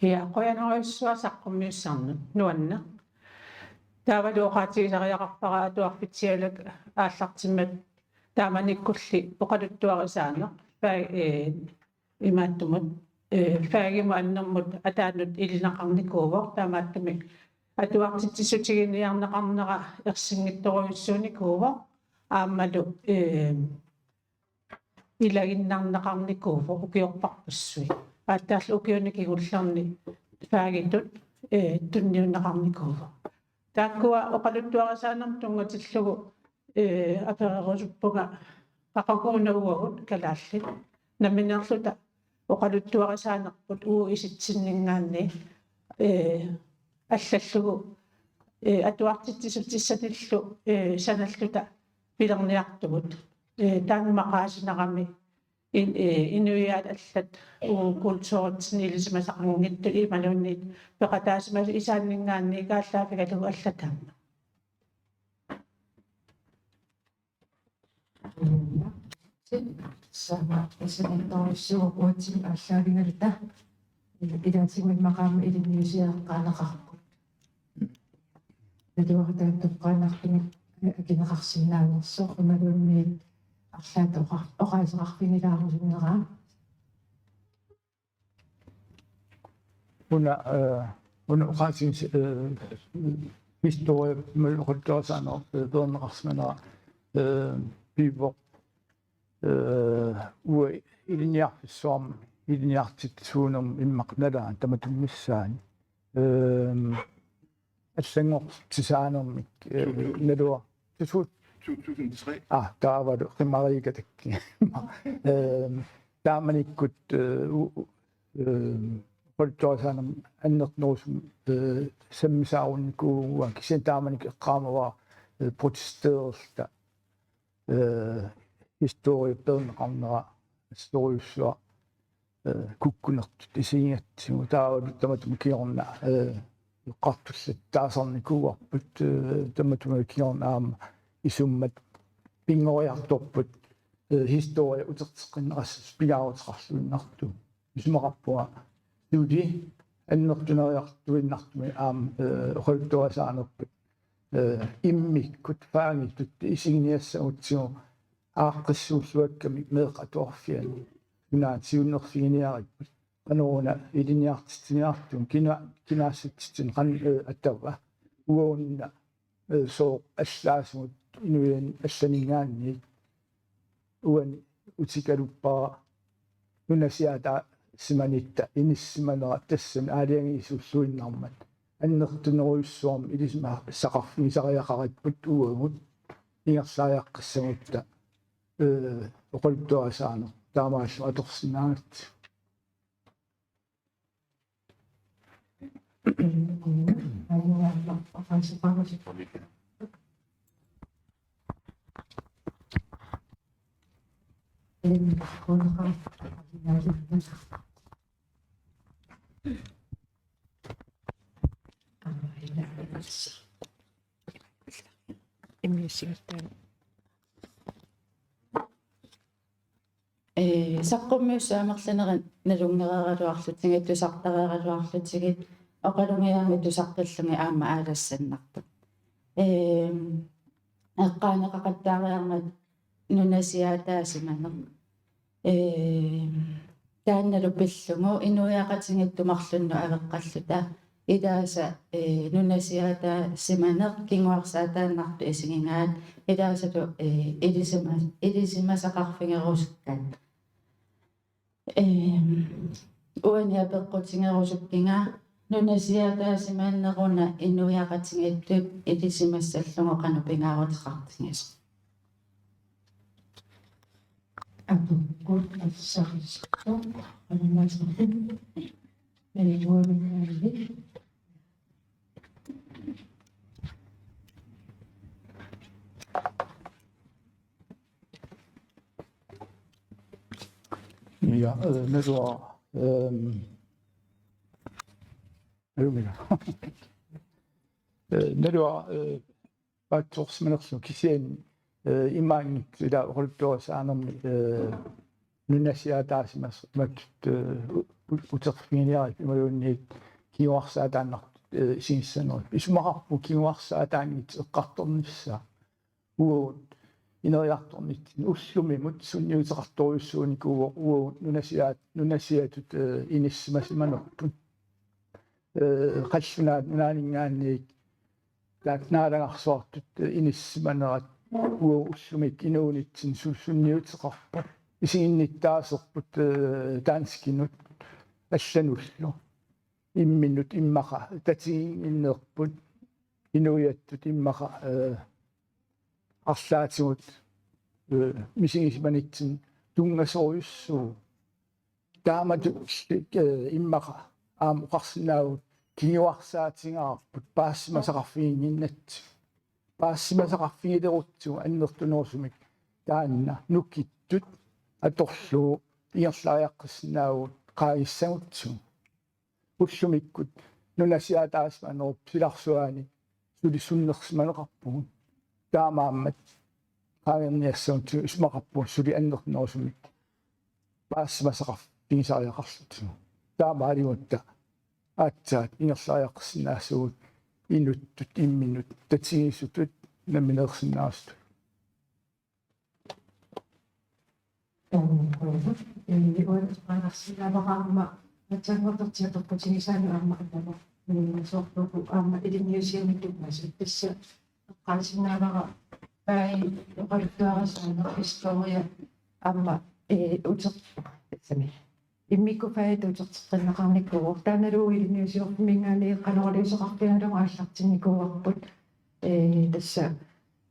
Ja, qujanarujussuaq saqqummiussannut. Nuanneq. Taavalu oqaatigisariaqarpara atuarfitsialak aallartimmat taamanikkulli oqaluttuarisaaneq fag-, ee, imaattumut, ee, fagimut annermut ataanut ilineqarnikuuvoq, taamaattumik atuartitsissutiginiarneqarnera ersinngitsorujussuunikuuvoq aammalu, ee, ilaginnarneqarnikuuvoq ukiorparpassuit. Aatsaarlu ukiuni kingullerni fagitut, ee, tunniunneqarnikuuvoq. Taakkua oqaluttuarisaanermut tunngatillugu, ee, apererusuppunga qaqugu una uagut kalaallit nammineerluta oqaluttuarisaanerput uagut isitsinninngaanniit, ee, allallugu, ee, atuartitsissutissanillu, ee, sanalluta pilerniartugut. Ee, taanna maqaasinarami in-, ee, inuiaat allat uagut kulturitsinni ilisimasaqanngitsut imaluunniit peqataasimasut isaanninngaanniit kaallaaffigalugu allat taama. Sama isinittorujussuuvoq uatsinnut aallaavigaluta. Ilaatigut immaqa aamma ilinniusiaqqaanaqarput. Naluara taanna toqqaannartumik akineqarsinnaanersoq imaluunniit arlaata oqa-, oqaaseqarfigilaarusunneraa. Una, eh, una oqaatigis-, eh, historia, ma-, oqaluttuarisaaneq, eh, peerneqarsimanera, eh, pivoq, eh, uanga ilinniarfissuarmi, ilinniartitsisuunermi immaqa nalaani tamatuma missaani. Ehm, allanngortitsisaanermik, eh, naluara. Tusu-, to tusind tre. Ah, taavalu qimariikkatakki. Ehm, taamanikkut, eh, u-, u-, ehm, oqaluttuarisaanermik annertunerusumik, eh, sammisaarunnikuuvugut kisianni taamanikkut eqqaamavara, eh, protesteerluta, eh, historia peerneqarnera assorujussuaq, eh, kukkunertut isigigatsigu taavalu tamatuma kingorna, eh, eqqartullattaasarnikuuarput, eh, tamatuma kingorna aamma isummat pinngoriartorput, eh, historia uterteqqinneqassasoq pingaaruteqarluinnartoq. Isumaqarpunga suli annertuneriartuinnartumik aamma, eh, oqaluttuarisaanerput, eh, immikkut fagitut isiginiassagutsigu aaqqissuulluakkamik meeqqat atuarfianni. Sunaana siunnerfiginiaripput. Qanoruna ilinniartitsiniartugut kina-, kinaassutsitsineq qan-, eh, atava. Uagunna, eh, sooq allaasugut inuiaat allaninngaanniit. Uani utikaluppara nunasiaataasimanitta inissisimanera tassani aalajangiisulluinnarmat annertunerujussuarmik ilisimasaqarfigisariaqaripput uagut ingerlariaqqissagutta, eh, oqaluttuarisaaneq taamaallu atorsinnaagatsigit. Ee, saqqummiussat amerlanerit nalunngereeraluarlutigit, tusartareeraluarlutigit, oqalugiarmi tusaqqillugit aamma aalassannartut. Ee, eqqaaneqaqattaariarmat nunasiaataasimaneq. Ee, taannalu pillugu inuiaqatigiittut marlunnut aveqqalluta. Ilaasa, ee, nunasiaataasimaneq kinguarsaataannartut isigigaat. Ilaasalu, ee, ilisima-, ilisimasaqarfigerusukkaat. Ee, uani apeqqutigerusukkiga nunasiaataasimaneq una inuiaqatigiittut ilisimassallugu qanoq pingaaruteqartigisoq. Apukkut assarisuttoq annaasutut meegualunngaanni. Ja, øh, naluara, øhm, naluara, øh, naluara, øh, paatsoorsimanerlugu kisianni, eh, imaanngitsoq ila oqaluttuarisaanermi, eh, nunasiaataasimasoq imatut, eh, u-, u-, uterfiginiarlugu imaluunniit kinguarsaataannartut eh, isigissanerput. Isumaqarpunga kinguarsaataanngitsoq eqqartornissaa. Uagut ineriartornitsinni ullumimut sunniuteqartorujussuunikuuvoq uagut nunasiaat-, nunasiatut, eh, inissisimasimanerput. Eh, qallunaat nunaanninngaanniit taakku naalagarsuartut, eh, inissisimanerat uagut ullumikkut inuunitsinni su-, sunniuteqarpoq. Isiginnittaaserput, eh, danskinut allanullu. Imminut immaqa tatiginninnerput inuiattut immaqa, eh, arlaatigut, eh, misigisimanitsinni tunngasorujussuuvoq. Taamatut, eh, immaqa aamma oqarsinnaavugut kinguarsaatigaarput paasisimasaqarfiginnginnatsigu. Paasisimasaqarfigilerutsigu annertunerusumik taanna nukittut atorlugu ingerlariaqqissinnaavugut qaagissagutsigu. Ullumikkut nunasiaataasimanerup silarsuaani suli sunnersimaneqarpugut. Taamaammat qaangerniassagutsigu isumaqarpunga suli annertunerusumik paasisimasaqarfigisariaqarluta. Taamaalilluta aatsaat ingerlariaqqissinnaassaagut inuttut imminnut tatigisutut nammineersinnaasutut. Uangaarsinnaavara aamma aatsaannguaq atortigisaanut aamma allama. Soorlu aamma ilinniusianut tunngasut tassa eqqaasinnaavara pai oqaluttuarisaaneq historia aamma, eh, uter-, tassami. Immikkut fagitta uterteqqinneqarnikuuvoq. Taannalu ilinniusiorfimminngaanniit qanoq iliuuseqarfigalugu aallartinnikuuarput. Eh, tassa,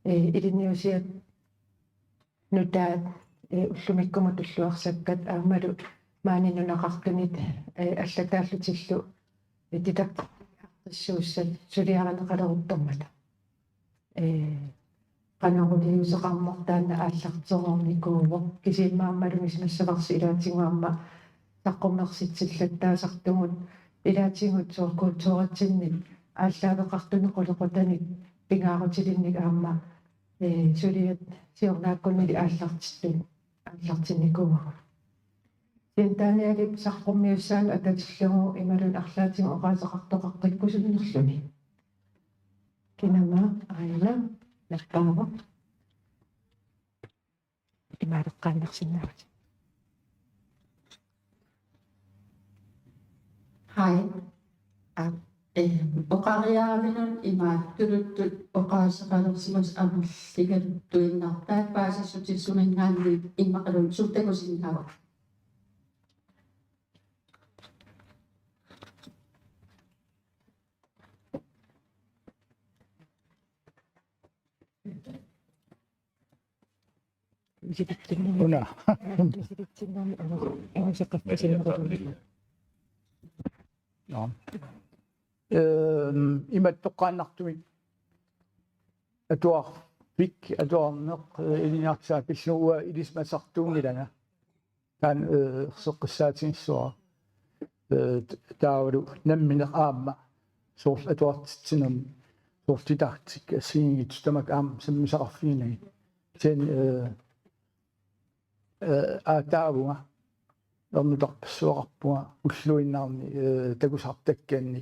eh, ilinniusiat nutaat, eh, ullumikkumut tulluarsakkat aammalu maani nunaqartunit, eh, allataallutillu, eh, didaktiseqartussat suliarineqaleruttormata. Eh, qanoq iliuuseqarneq taanna aallartereernikuuvoq. Kisianni aammalu misigissavarsi ilaatigut aamma saqqummersitsillattaasartugut ilaatigut soorlu kulturitsinnik aallaaveqartunik qulequtanik pingaarutilinnik aamma, eh, suliat siornaakkunili aallartittut aallartinnikuuagut. Kisianni taannalu saqqummiussaanut atatillugu imaluunniit arlaatigut oqaaseqartoqartikkusunnerluni. Kinama, aina, nappaavoq. Imaaleqqaannarsinnaavat. Hej. Aa, ehm, oqariaavinut imaattuttut oqaaseqalersimasut amerligaluttuinnartaat paasissutissuminngaanniit immaqaluunniit suut takusinnaavakka? Una. Nå. Ehm, imattoqqaannartumik atuarfik, atuarneq, eh, ilinniartitsisarput pillugu uanga ilisimasartuunngilanga. Taanna, eh, erseqqissaatigissuara. Eh, t-, taavalu nammineq aamma soorlu atuartitsinermi soorlu didaktik assigiinngitsut tamakku aamma sammisaqarfiginagit. Kisianni, eh, eh, aataavunga ernutarpassuaqarpunga ulluinnarni, eh, takusartakkanni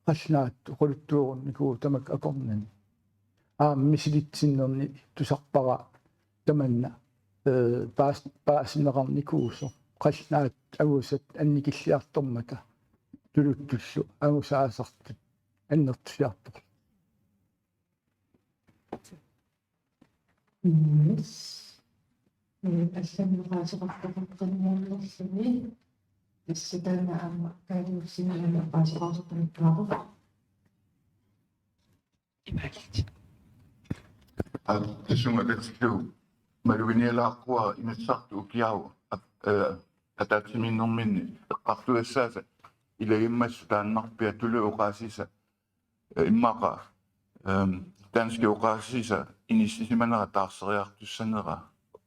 qallunaatut oqaluttuarunnikuuvoq tamakku akornanni. Aamma misilitsinnerni tusarpara tamanna, eh, paas-, paasinneqarnikuusoq. Qallunaat angusat annikilliartormata tuluttullu angusaasartut annertusiartorlugit. Yes. Eh, allamik oqaaseqartoqartarniarnerluni. Tassa taanna aamma Kaali Olsenip oqaaseqartoqartarniarnerluni. Imaaliit. Aa, tassunga tatillugu maluginialaaqqua Inatsisartut ukiaru ap-, eh, ataatsimiinnerminni eqqartugassaasa ilagimmassuk taannarpiaq tuluit oqaasisa, eh, immaqa, ehm, danskit oqaasisa inissisimanera taarseriartussanera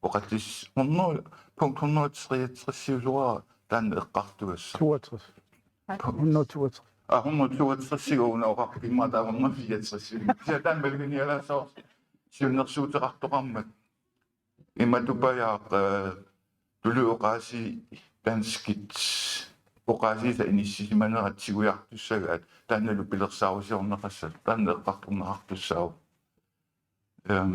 oqatis-, hundrede, punkt hundrede treogtresiusuara taanna eqqartugassaq. Toogtres. Hundrede toogtres. Aa, hundrede toogtres una oqarpoq immaqa taava hundrede fireogtres. Kisianni taanna maluginialaassavarsi siunnersuuteqartoqarmat. Imatut pajaaq, eh, tuluit oqaasii danskit oqaasiisa inissisimanerat sigujartussagaat, taannalu pilersaarusiorneqassat, taanna eqqartorneqartussaavoq. Ehm,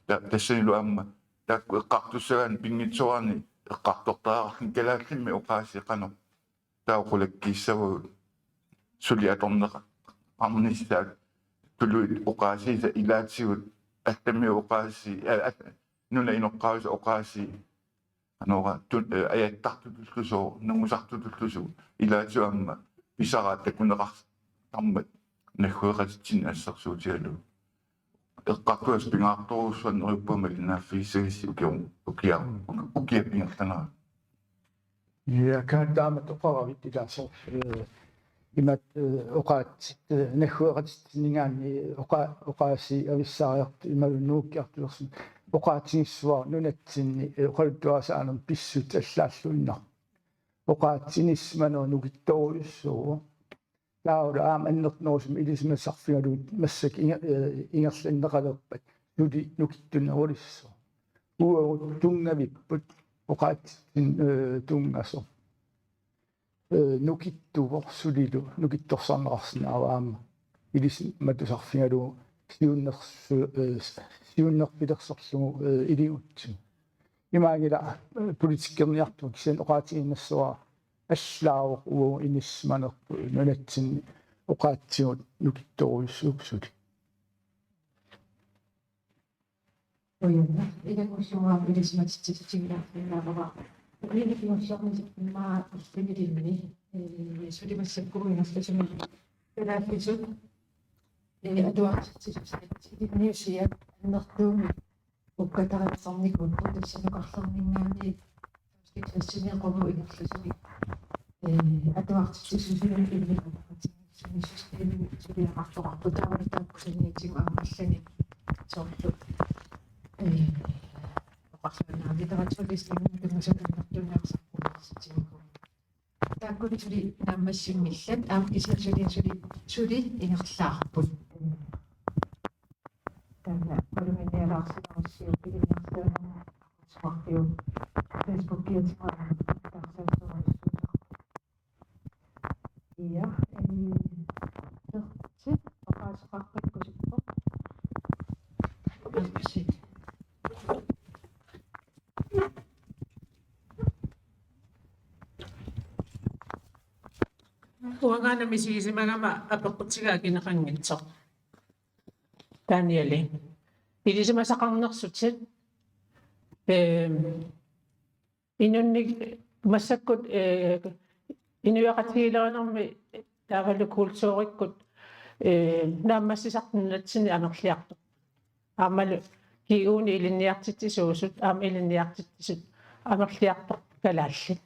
ta-, tassanilu aamma taakku eqqartussagaanni pinngitsoorani eqqartortariaqarluni kalaallimmi oqaasii qanoq taava qulakkiissavagut, suli atorneqarnissaat, tuluit oqaasiisa ilaatigut, allamik oqaasii, aa, at-, nunap inoqqaavisa oqaasii, anorra tun-, eh, ajattartutullusooq, nungusartutullusooq, ilaatigut aamma pisaraat takuneqartarmat naggueqatitsinni assersuutigalugu. Eqqartugassat pingaartorujussuanngorput aamma ilinniarfigissagissi ukior-, ukia-, ukiap ingerlanerani. Ja, Kaja, taamatut oqaravit ilaa soorlu, eh, imaattoq, eh, oqaatsit, eh, naggueqatitsinninngaanniit oqa-, oqaasii avissaariartut imaluunniit nuukkiartulersoq oqaatigissuaq nunatsinni, eh, oqaluttuarisaanermi pissutsit allaalluinnarput. Oqaatsit inissisimanerit nukittorujussuuvoq. Taavalu aamma annertunerusumik ilisimasarfigalugu massakkut inger-, eh, ingerlanneqalerpat suli nukittunerulissooq. Uagut tunngavipput oqaatsit, eh, tunngasoq. Eh, nukittuvoq sulilu, nukittorsarneqarsinnaavoq aamma. Ilisimatusarfigalugu siunnersu-, eh, siunnerpilersorlugu, eh, iligutsi. Imaanngilaq, eh, politikkerniartumik kisianni oqaatigiinnassavara allaavoq uagut inissisimanerput nunatsinni oqaatsigut nukittorujussuupput suli. Qujanaq, ilanngullugooq ilisimatitsissutigilaarsinnaavara. Uani kingullermi immaqa ullunilinni, eh, suli massakkut ingerlasumik kalaallisut, eh, atuartitsisussat ilinniusiat annertuumik ukkatariarsarnikuupput, tassani oqarlernerinninngaanniit første klassimiit qummut ingerlasumik, eh, atuartitsisuusineq imminut uatsinnut systemimik suliaqartoqarpoq, taamani taakku saniatigut aamma allanik soorlu, eh, oqarlunga litteraturlistermik tunngasut annertunersarput universitetigut. Taakkuli suli naammassinngillat, aamma kisianni suli, suli, suli ingerlaarput. Taanna Koluminialaarsimarussiuk ilinniarsiuinermut aqutsuarpiuk Facebookiatigut aamma taarsaassuarujussuusarput. Ja, eh, Pertti, oqaaseqarpakkusippoq. Pertti. Uangaana misigisimagama apeqqutiga akineqanngitsoq. Danieli. Ilisimasaqarnersutit, ehm, inunnik massakkut, eh, inuiaqatigiilerinermi taavalu kulturikkut, eh, naammassisartut nunatsinni amerliartorput. Aammalu G U-ni ilinniartitsisuusut, aamma ilinniartitsisut amerliartorput kalaallit.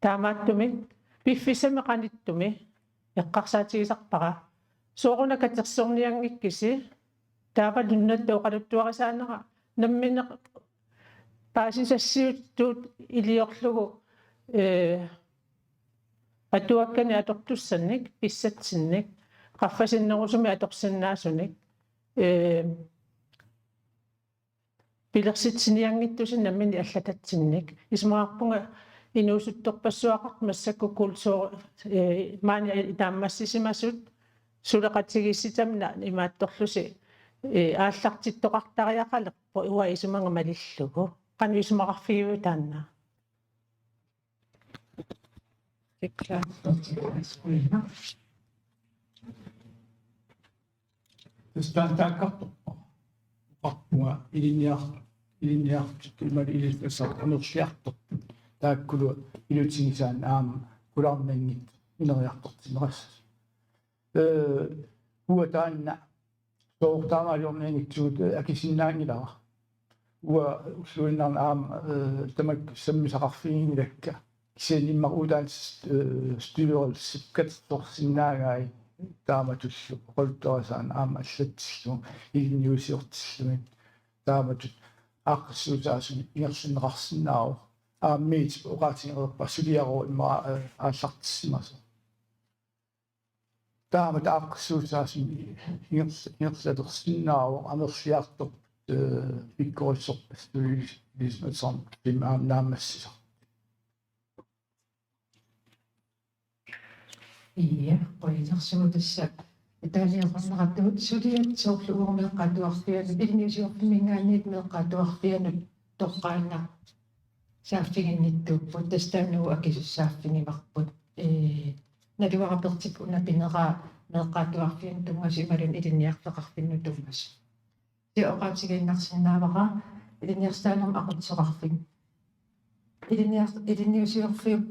Taamaattumik piffissami qanittumi eqqarsaatigisarpara: Sooruna katersornianngikkisi? Taava nunatta oqaluttuarisaanera nammineq paasisassiuttut iliorlugu, eh, atuakkanik atortussannik, pissatsinnik, qaffasinnerusumik atorsinnaasunik, eh, pilersitsinianngittusi nammineq allatatsinnik. Isumaqarpunga inuusuttorpassuaqartoq massakkut kultur-, eh, maani naammassisimasut suleqatigiissitami na-, imaattorlusi, eh, aallartittoqartariaqalerpoq uanga isumanga malillugu. Qanoq isumaqarfigiviuk taanna? Tassa taanna taakkartorpoq. Oqarpunga ilinniar-, ilinniartut imaluunniit ilisimasat amerliartorput. Taakkulu ilutigisaanik aamma qularnanngitsut ineriartortinneqassasut. Ee, uanga taanna sooq taamaaliornianngitsugut, ee, akisinnaanngilara. Uanga ulluinnarni aamma, ee, tamakku sammisaqarfiginngilakka. Kisianni immaqa uddannelses-, ee, styrelsip katersorsinnaagai taamatullu oqaluttuarisaaneq aamma allatsillugu ilinniusiortillugit taamatut aaqqissuussaasumik ingerlanneqarsinnaavoq. Aammiit oqaatigereerpara suliaru immaqa, ee, aallartissimasoq. Taamatut aaqqissuussaasumik ingerl-, ingerlalersinnaavoq amerliartorput, ee, pikkorissorpassuit ilisimatusarnerput aamma naammassisartut. Ia, qujanarsuaq tassa. Italiaqarneratut suliat soorlu uagut meeqqat atuarfiannut, ilinniusiorfimminngaanniit meeqqat atuarfiannut toqqaannaq saaffiginnittuupput, tassa taanna uagut akisussaaffigivarput. Ee, naluara Pertip una pineraa meeqqat atuarfiannut tunngasut imaluunniit ilinniarfeqarfinnut tunngasut. Kisianni oqaatigiinnarsinnaavara ilinniarsitaanermut aqutsisoqarfik. Ilinniar-, ilinniusiorfiup,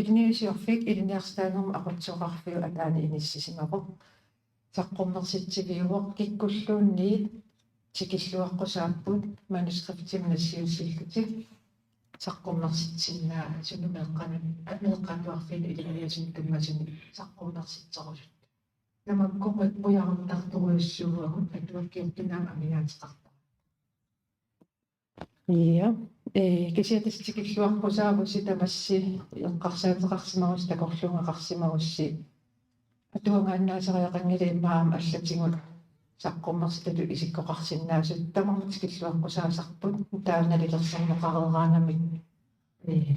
ilinniusiorfik ilinniarsitaanermut aqutsisoqarfiup ataani inissisimavoq. Saqqummersitsiviuvoq, kikkulluunniit tikilluaqqusaapput manuskriptimik nassiussillutik. Saqqummersitsinnaasunut meeqqanut, meeqqat atuarfiannut ilinniasunut tunngasut saqqummersitserusuttut. Tamakku qujaqartartorujussuuagut atuakkiortunik aamma amigaateqartarput. Ia, ee, kisianni tassa tikilluaqqusaavusi tamassi eqqarsaateqarsimagussi takorluugaqarsimagussi. Atuagaannaasariaqanngilaq immaqa aamma allatigut saqqummersitatut isikkoqarsinnaasut, tamarmik tikilluaqqusaasarput, taava nalilersorneqareeraangamik. Ee,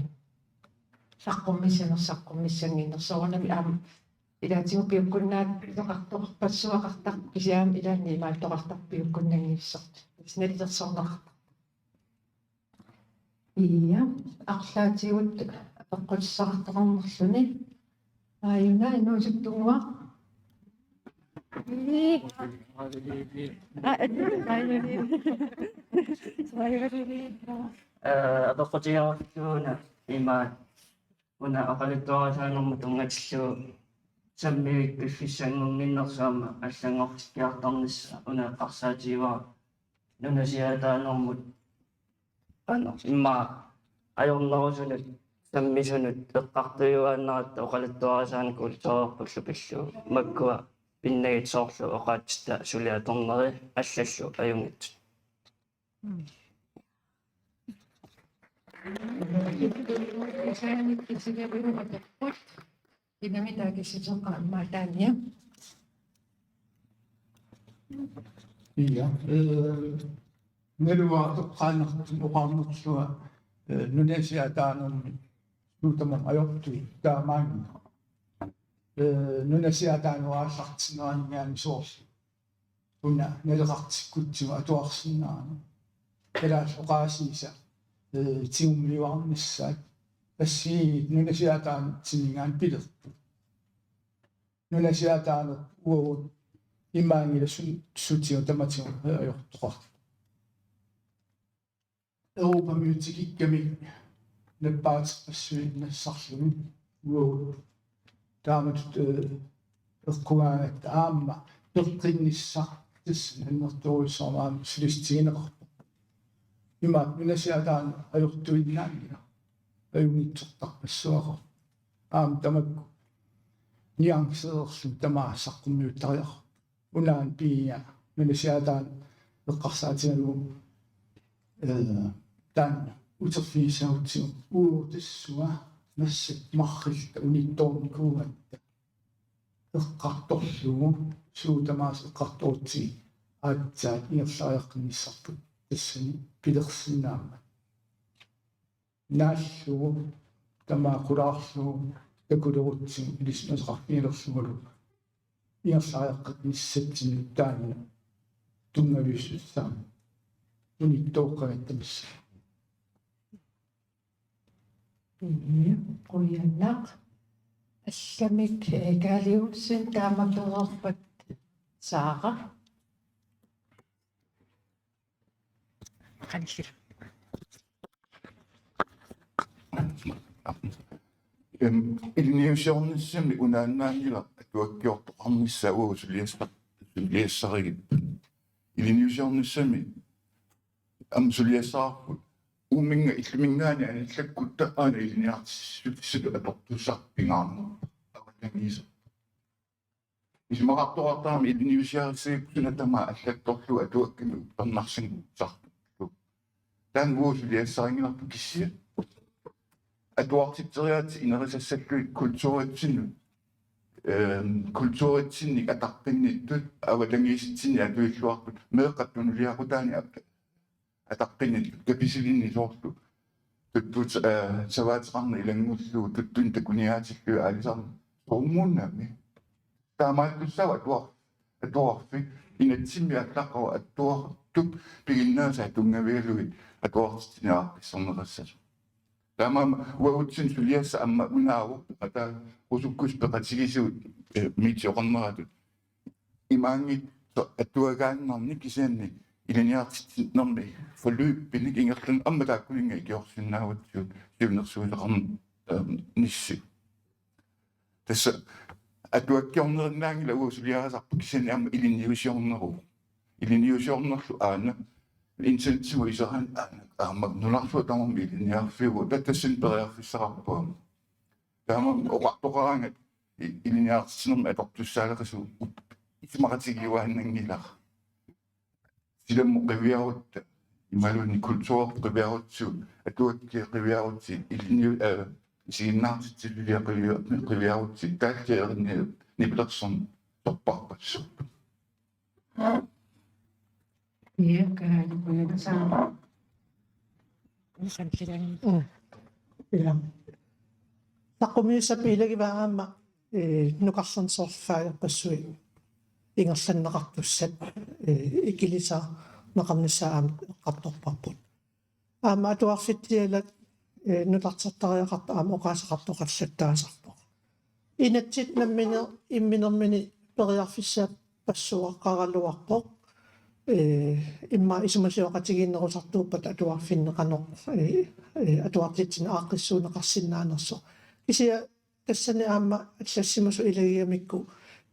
saqqummissanersoq, saqqummissanngitsoq soorunami aamma ilaatigut piukkunnaateqartoqarpassuaqartarpoq, kisianni aamma ilaanni imaattoqartarpoq piukkunnanngissortut. Tassa nalilersorneqartarpoq. Ia, arlaatigut apeqqutissaqartoqarnerluni. Aajuna, inuusuttunnguaq. Aa, aajuna. Ee, apeqqutigaarlugu una imaat, una oqaluttuarisaanermut tunngatillugu sammivikkut piffissanngunnginnersoq aamma allanngortikkiartornissaa una eqqarsaatigivara nunasiaataanermut, aana, immaqa ajornerusunut sammisunut eqqartuiuaannaratta oqaluttuarisaaneq kultureerpullu pillugu, makkua pinnagit soorlu oqaatsitta suliatorneri allallu ajunngitsut. Inami taakku kissutigeqqaarmat Tanja. Ia, ee, naluara toqqaannartumik oqarnerlunga, ee, nunasiaataanermut suut tamarmik ajortut taamaanngilaq. Ee, nunasiaataanerup aallartinneraninngaanniit soorlu una naleqartikkutsigu atuarsinnaaneq. Kalaallit oqaasiisa, ee, tigummiuarnissaat assigiinngitsut nunasiaataanitsinninngaanniit pilerput. Nunasiaataaneq uagut imaanngilaq su-, sutigut tamatigut ajortoqartoq. Europamiut tikikkami nappaaterpassuit nassarlugit uagut taamatut, ee, eqqugaangatta aamma peqqinnissaq tassa annertoorujussuarmik aamma sulissutigineqarpoq. Imaappoq nunasiaataaneq ajortuinnaanngilaq, ajunngitsortarpassuaqarpoq. Aamma tamakku nuanceerlugit tamaasa saqqummiuttariaqarpoq. Unaana piia nunasiaataaneq eqqarsaatigalugu, ee, taanna uterfigissagutsigu uagut tassunga massakkut marrilluta unittoornikuugatta eqqartorlugu suut tamaasa eqqartorutsigit aatsaat ingerlariaqqinnissarput tassani pilersinnaammat. Naallugu tamaat qulaarlugu takulerutsigu ilisimasaqarfigilerlugulu ingerlariaqqinnissatsinnut taanna tunngaviussaaq unittooqqagatta massakkut. Qujanaq. Allamik, ee, Kaali Olsen, taamatorpat Saara. Qanillilu. Em, ilinniusiornissami unaannaanngilaq atuakkiortoqarnissaa uagut suliassar-, suliassarigipput. Ilinniusiornissami aamma suliassarput uuminnga illuminngaanniit anillakkutta aana ilinniartitsissutissatut atortussaq pingaarnerpaaq avatangiiserput. Isumaqartoqartarami ilinniusiarissagikku suna tamaat allattorlugu atuakkamik uppernarsinngussarpullu. Taanna uagut suliassarinngilarput kisianni atuartitseriaatsit inerisassallugit kulturitsinnut, ehm, kulturitsinnik ataqqinnittut avatangiisitsinnik atuilluarput meeqqat tunuliaqutaanik ap-, ataqqinnittut kapisilinnit soorlu tuttut, eh, savaateqarneq ilanngullugu tuttunik takuniaatillugit aalisarneq kommunami. Taamaattussaavoq atuar-, atuarfik inatsimmi allaqqavoq atuartup piginnaasaa tunngavigalugit atuartitsineq aaqqissorneqassasoq. Taamaammat uagutsinnut suliassaq aamma unaavoq, ataa, rusukkus peqatigisut, eh, miitsioqarneratut. Imaanngitsoq atuagaannarnik kisianni ilinniartitsinermi forløbinik ingerlan aamma taakkuninnga ikiorsinnaagutsigu siunnersuisoqarn-, eh, nissi. Tassa atuakkiornerinnaanngilaq uagut suliarisarput kisianni aamma ilinniusiorneruvoq. Ilinniusiornerlu aana internetsimut iseraan aana aamma nunarsuaq tamarmi ilinniarfiuvoq, taava tassani periarfissaqarpoq aamma. Taamaammat oqartoqaraangat i-, ilinniartitsinermi atortussaaleqisut isumaqatigiuaannanngilara. Silammut qiviarutta, imaluunniit kultureq qiviarutsigu, atuakkiat qiviarutsigit, ilinniu-, eh, isiginnaartitsisuliat qiviu-, qiviarutsigit, taalliat erinni-, nipilersorneq sorpassuupput. Ia, kalaalipunataa. Sampilang. Mm. Ia. Saqqummiussappat ilagivaat aamma, eh, nukarlerni soorlu faagerpassuit ingerlanneqartussat, eh, ikilisarneqarnissaa aamma eqqartorparput. Aamma atuarfitsialak, eh, nutartertariaqartoq aamma oqaaseqartoqallattaasarpoq. Inatsit nammineq imminermini periarfissaapassuaqaraluarpoq. Eh, immaqa isumasioqatigiinnerusartuuppata atuarfinni qanoq, eh, eh, atuartitsineq aaqqissuunneqarsinnaanersoq. Kisianni tassani aamma allassimasut ilagigamikku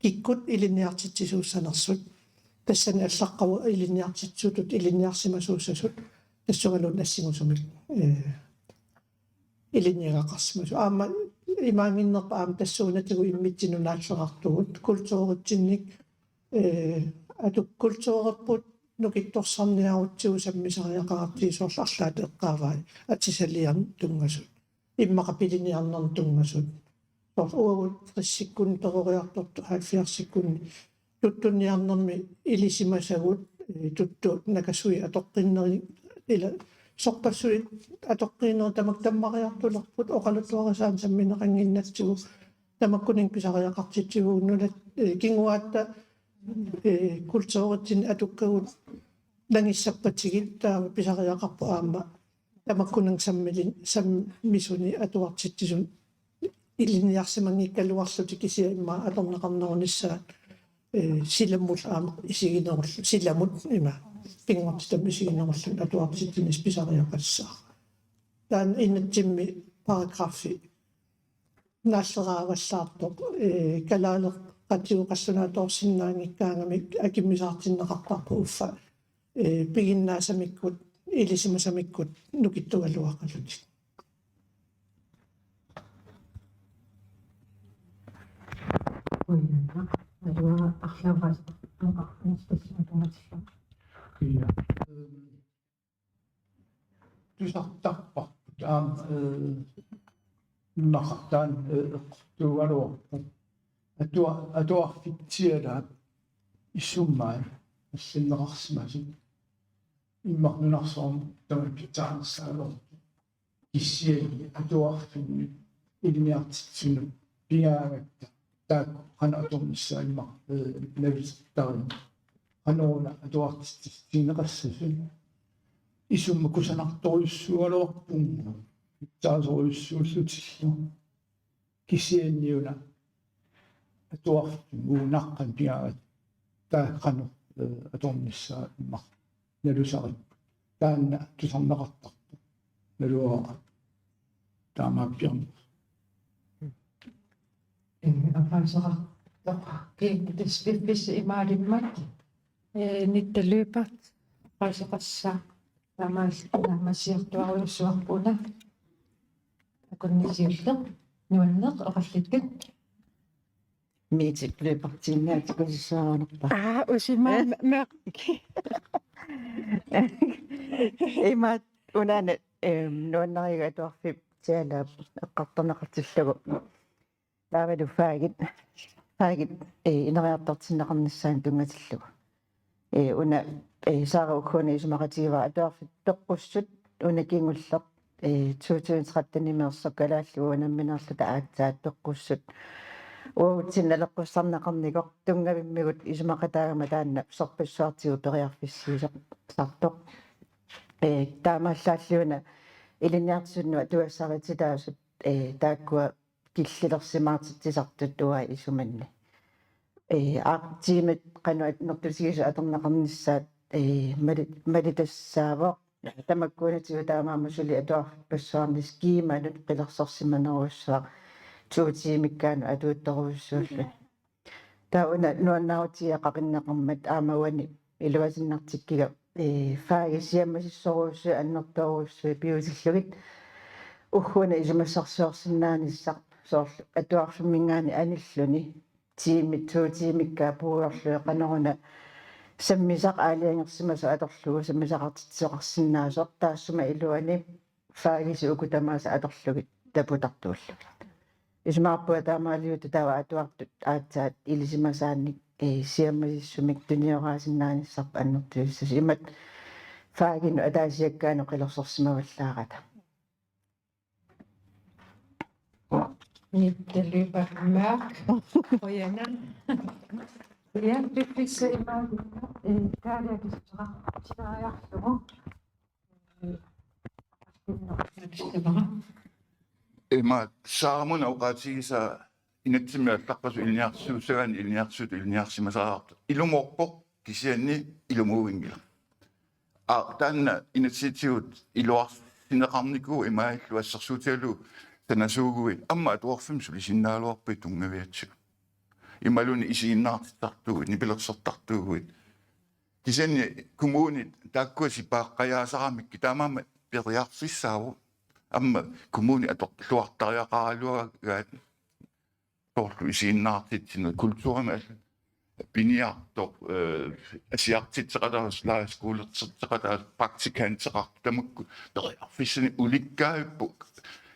kikkut ilinniartitsisuussanersut. Tassani allaqqavoq ilinniartitsisutut ilinniarsimasuussasut. Tassungaluunniit assingusumik, eh, ilinniagaqarsimasut. Aamma imaannginnerpaa aamma tassuunatigut immitsinnut naalleqartugut. Kulturitsinnik, eh, atu-, kulturerput nukittorsarniarutsigu sammisariaqaratsigu soorlu arlaat eqqaavai atisaliannut tunngasut. Immaqa piliniarnermut tunngasut. Soorlu uagut tressikkunni peroriartortut halvfjerdsikkunni tuttunniarnermi ilisimasagut, eh, tuttut nakasui atoqqinneri ila sorpassuit atoqqiinerit tamakku tammariartulerput oqaluttuarisaanut sammineqannginnatsigu tamakkuninnga pisariaqartitsivugut nunat, eh, kinguaatta, eh, kulturitsinni atukkagut nangissappatigit taava pisariaqarpoq aamma tamakkununnga sammili-, sammisuni atuartitsisuni ilinniarsimanngikkaluarlutik kisianni immaqa atorneqarnerunissaat, eh, silammut aamma isiginerullu-, silamut ima pinngortitami isiginerulluni atuartitsinissaq pisariaqassaaq. Taanna inatsimmi paragraffi naalleravallaartoq, eh, kalaaleqatigut qallunaatoorsinnaanngikkaangamik akimmisaartinneqartarpoq uffa, eh, piginnaasamikkut, ilisimasamikkut nukittugaluaqalutik. Qujanaq. Aluara arlaat arlaat. Ia. Tusartarparput aamma, eh, nunaqartaani, eh, eqqortuugaluarpoq. Atua-, atuarfitsialaat isummaat allanneqarsimasut. Immaqa nunarsuarmi tamakku pitsaanersaagaluarpoq. Kisianni atuarfinni ilinniartitsisunut pigaangatta taakku qanoq atornissaat immaqa, eh, nalutartarami. Qanoruna atuartitsissutinneqassasut. Isummat kusanartorujussuugaluarpugut pitsaasorujussuullutillu. Kisianniuna atuarfimmi uunga naqqani pigaangatta taakku qanoq, eh, atornissaat immaqa nalusaripput. Taanna tusarneqartarpoq. Naluara taamaappiarneq. Eh, oqaaseqartoq. Kiinnittas piffissaq imaalimmat. Eh, Nitta Lyberth. Oqaaseqassaaq. Taamaal-, naammassiartuarujussuarput una. Akunnisiulleq. Nuanneq oqallikkit. Mette Lyberth-iinnaat takusassaarunerpa? Aa, usimaa, eh? Me-, me-, imaat unaana, ehm, nuannariga atuarfitsialaap eqqartorneqartillugu. Taavalu faagit, faagit, eh, ineriartortinneqarnissaanut tunngatillugu. Eh, una, eh, Sara ukkuuna isumaqatigivara atuarfik toqqussut una kingulleq, eh, to tusind tretten-imeersoq kalaallit uanga nammineerluta aatsaat toqqussut. uagutsinnut naleqqussarneqarnikoq, tunngavimmigut isumaqataagama taanna sorpassuartigut periarfissiisartoq. Ee, taamaallaalluuna ilinniartitsisut atugassarititaasut, ee, taakkua killilersimaartitsisartut uanga isumanni. Ee, aap, tiimit qanoq annertutigisut atorneqarnissaat, ee, mali-, malitassaavoq. Tamakkuunatsigut taamaammat suli atuarfipassuarni skiimanut qilersorsimanerujussuaq to tiimikkaanut atuuttorujussuulluni. Taava una nuannaarutigeqaqinneqarmat aamma uani iluasinnartikkiga, ee, fagit siammasissorujussuit annertoorujussuit piutillugit ugguuna isumassarsiorsinnaanissaq, soorlu atuarfimminngaanniit anilluni tiimit, to tiimikkaat puigorlugit qanoruna sammisaq aalajangersimasoq atorlugu sammisaqartitsisoqarsinnaasoq, taassuma iluani fagisi uku tamaasa atorlugit taputartuullugit. Isumaqarpunga taamaaliuttut taava atuartut aatsaat ilisimasaanik, ee, siammasissumik tunioraasinnaanissaat annertuussasut, imatut faginut ataasiakkaanut qilersorsimavallaarata. Nitte Lyberth Mørch. Qujanaq. Ja, piffissaq imaattoq, ee, taaliakissaqartitariarlugu. Ima Saarmuna oqaatigisaa inatsimmik allaqqasut ilinniartitsisussagaanni ilinniartitsisutut ilinniarsimasariaqartoq. Ilumoorpoq, kisianni ilumuuinngilaq. Aa, taanna inatsisitigut iluarsineqarnikuuvoq, imaalillugu assersuutigalugu sanasuuguit aamma atuarfimmi sulisinnaanerullugit tunngavigatsigu. Imaluunniit isiginnaartittartuuguit, nipilersortartuuguit. Kisianni kommunit taakkua sipaaqqajaasaramikku taamaammat periarfissaavoq. Aamma kommunit atorluartariaqaraluaraat soorlu isiginnaartitsineq, kulturimik al-, piniartoq, ee, asiartitseqataasoq, lejrskolertitseqataasoq, praktikanteqartoq, tamakku periarfissanik ulikkaavippoq.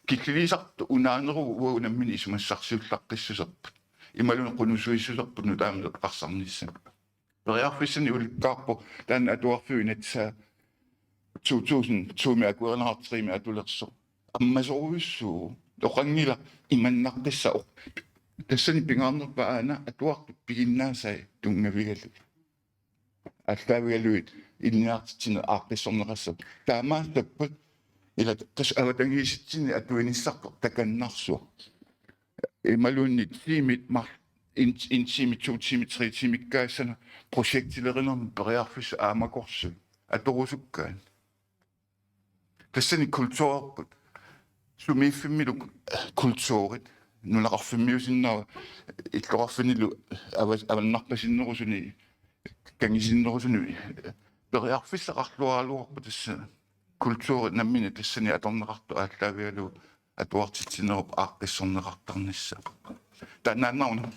Killiliisartut unaaneruvoq uagut nammineq isumassarsiullaqqissuserput. Imaluunniit qunusuissuserput nutaamik eqqarsarnissami. Periarfissanik ulikkaarpoq taanna atuarfiup inatsisaa to tusind to-mi akuerineqartoq tre-mi atulersoq. Ammasorujussuuvoq. Oqanngilaq imannaqqissaaq. Tassani pingaarnerpaaq aana atuartut piginnaasai tunngavigalugit. Aallaavigalugit ilinniartitsineq aaqqissorneqassasoq. Taamaassappat ila tassa avatangiisitsinni atuinissarput takannarsuaq. Imaluunniit tiimit mar-, en, en tiimi, to tiimi, tre tiimikkaassaneq projektilerinermut periarfissat aamma korsui atorusukkaanni. Tassani kulturerput. Sumiiffimmilu kulturit. Nunaqarfimmiusinnaavoq illoqarfinnilu avas-, avannarpasinnerusuni, kangisinnerusuni. Periarfissaqarluaraluarpoq tassa kulturit nammineq tassani atorneqartut aallaavigalugu atuartitsinerup aaqqissorneqartarnissaa. Taannaannaruna.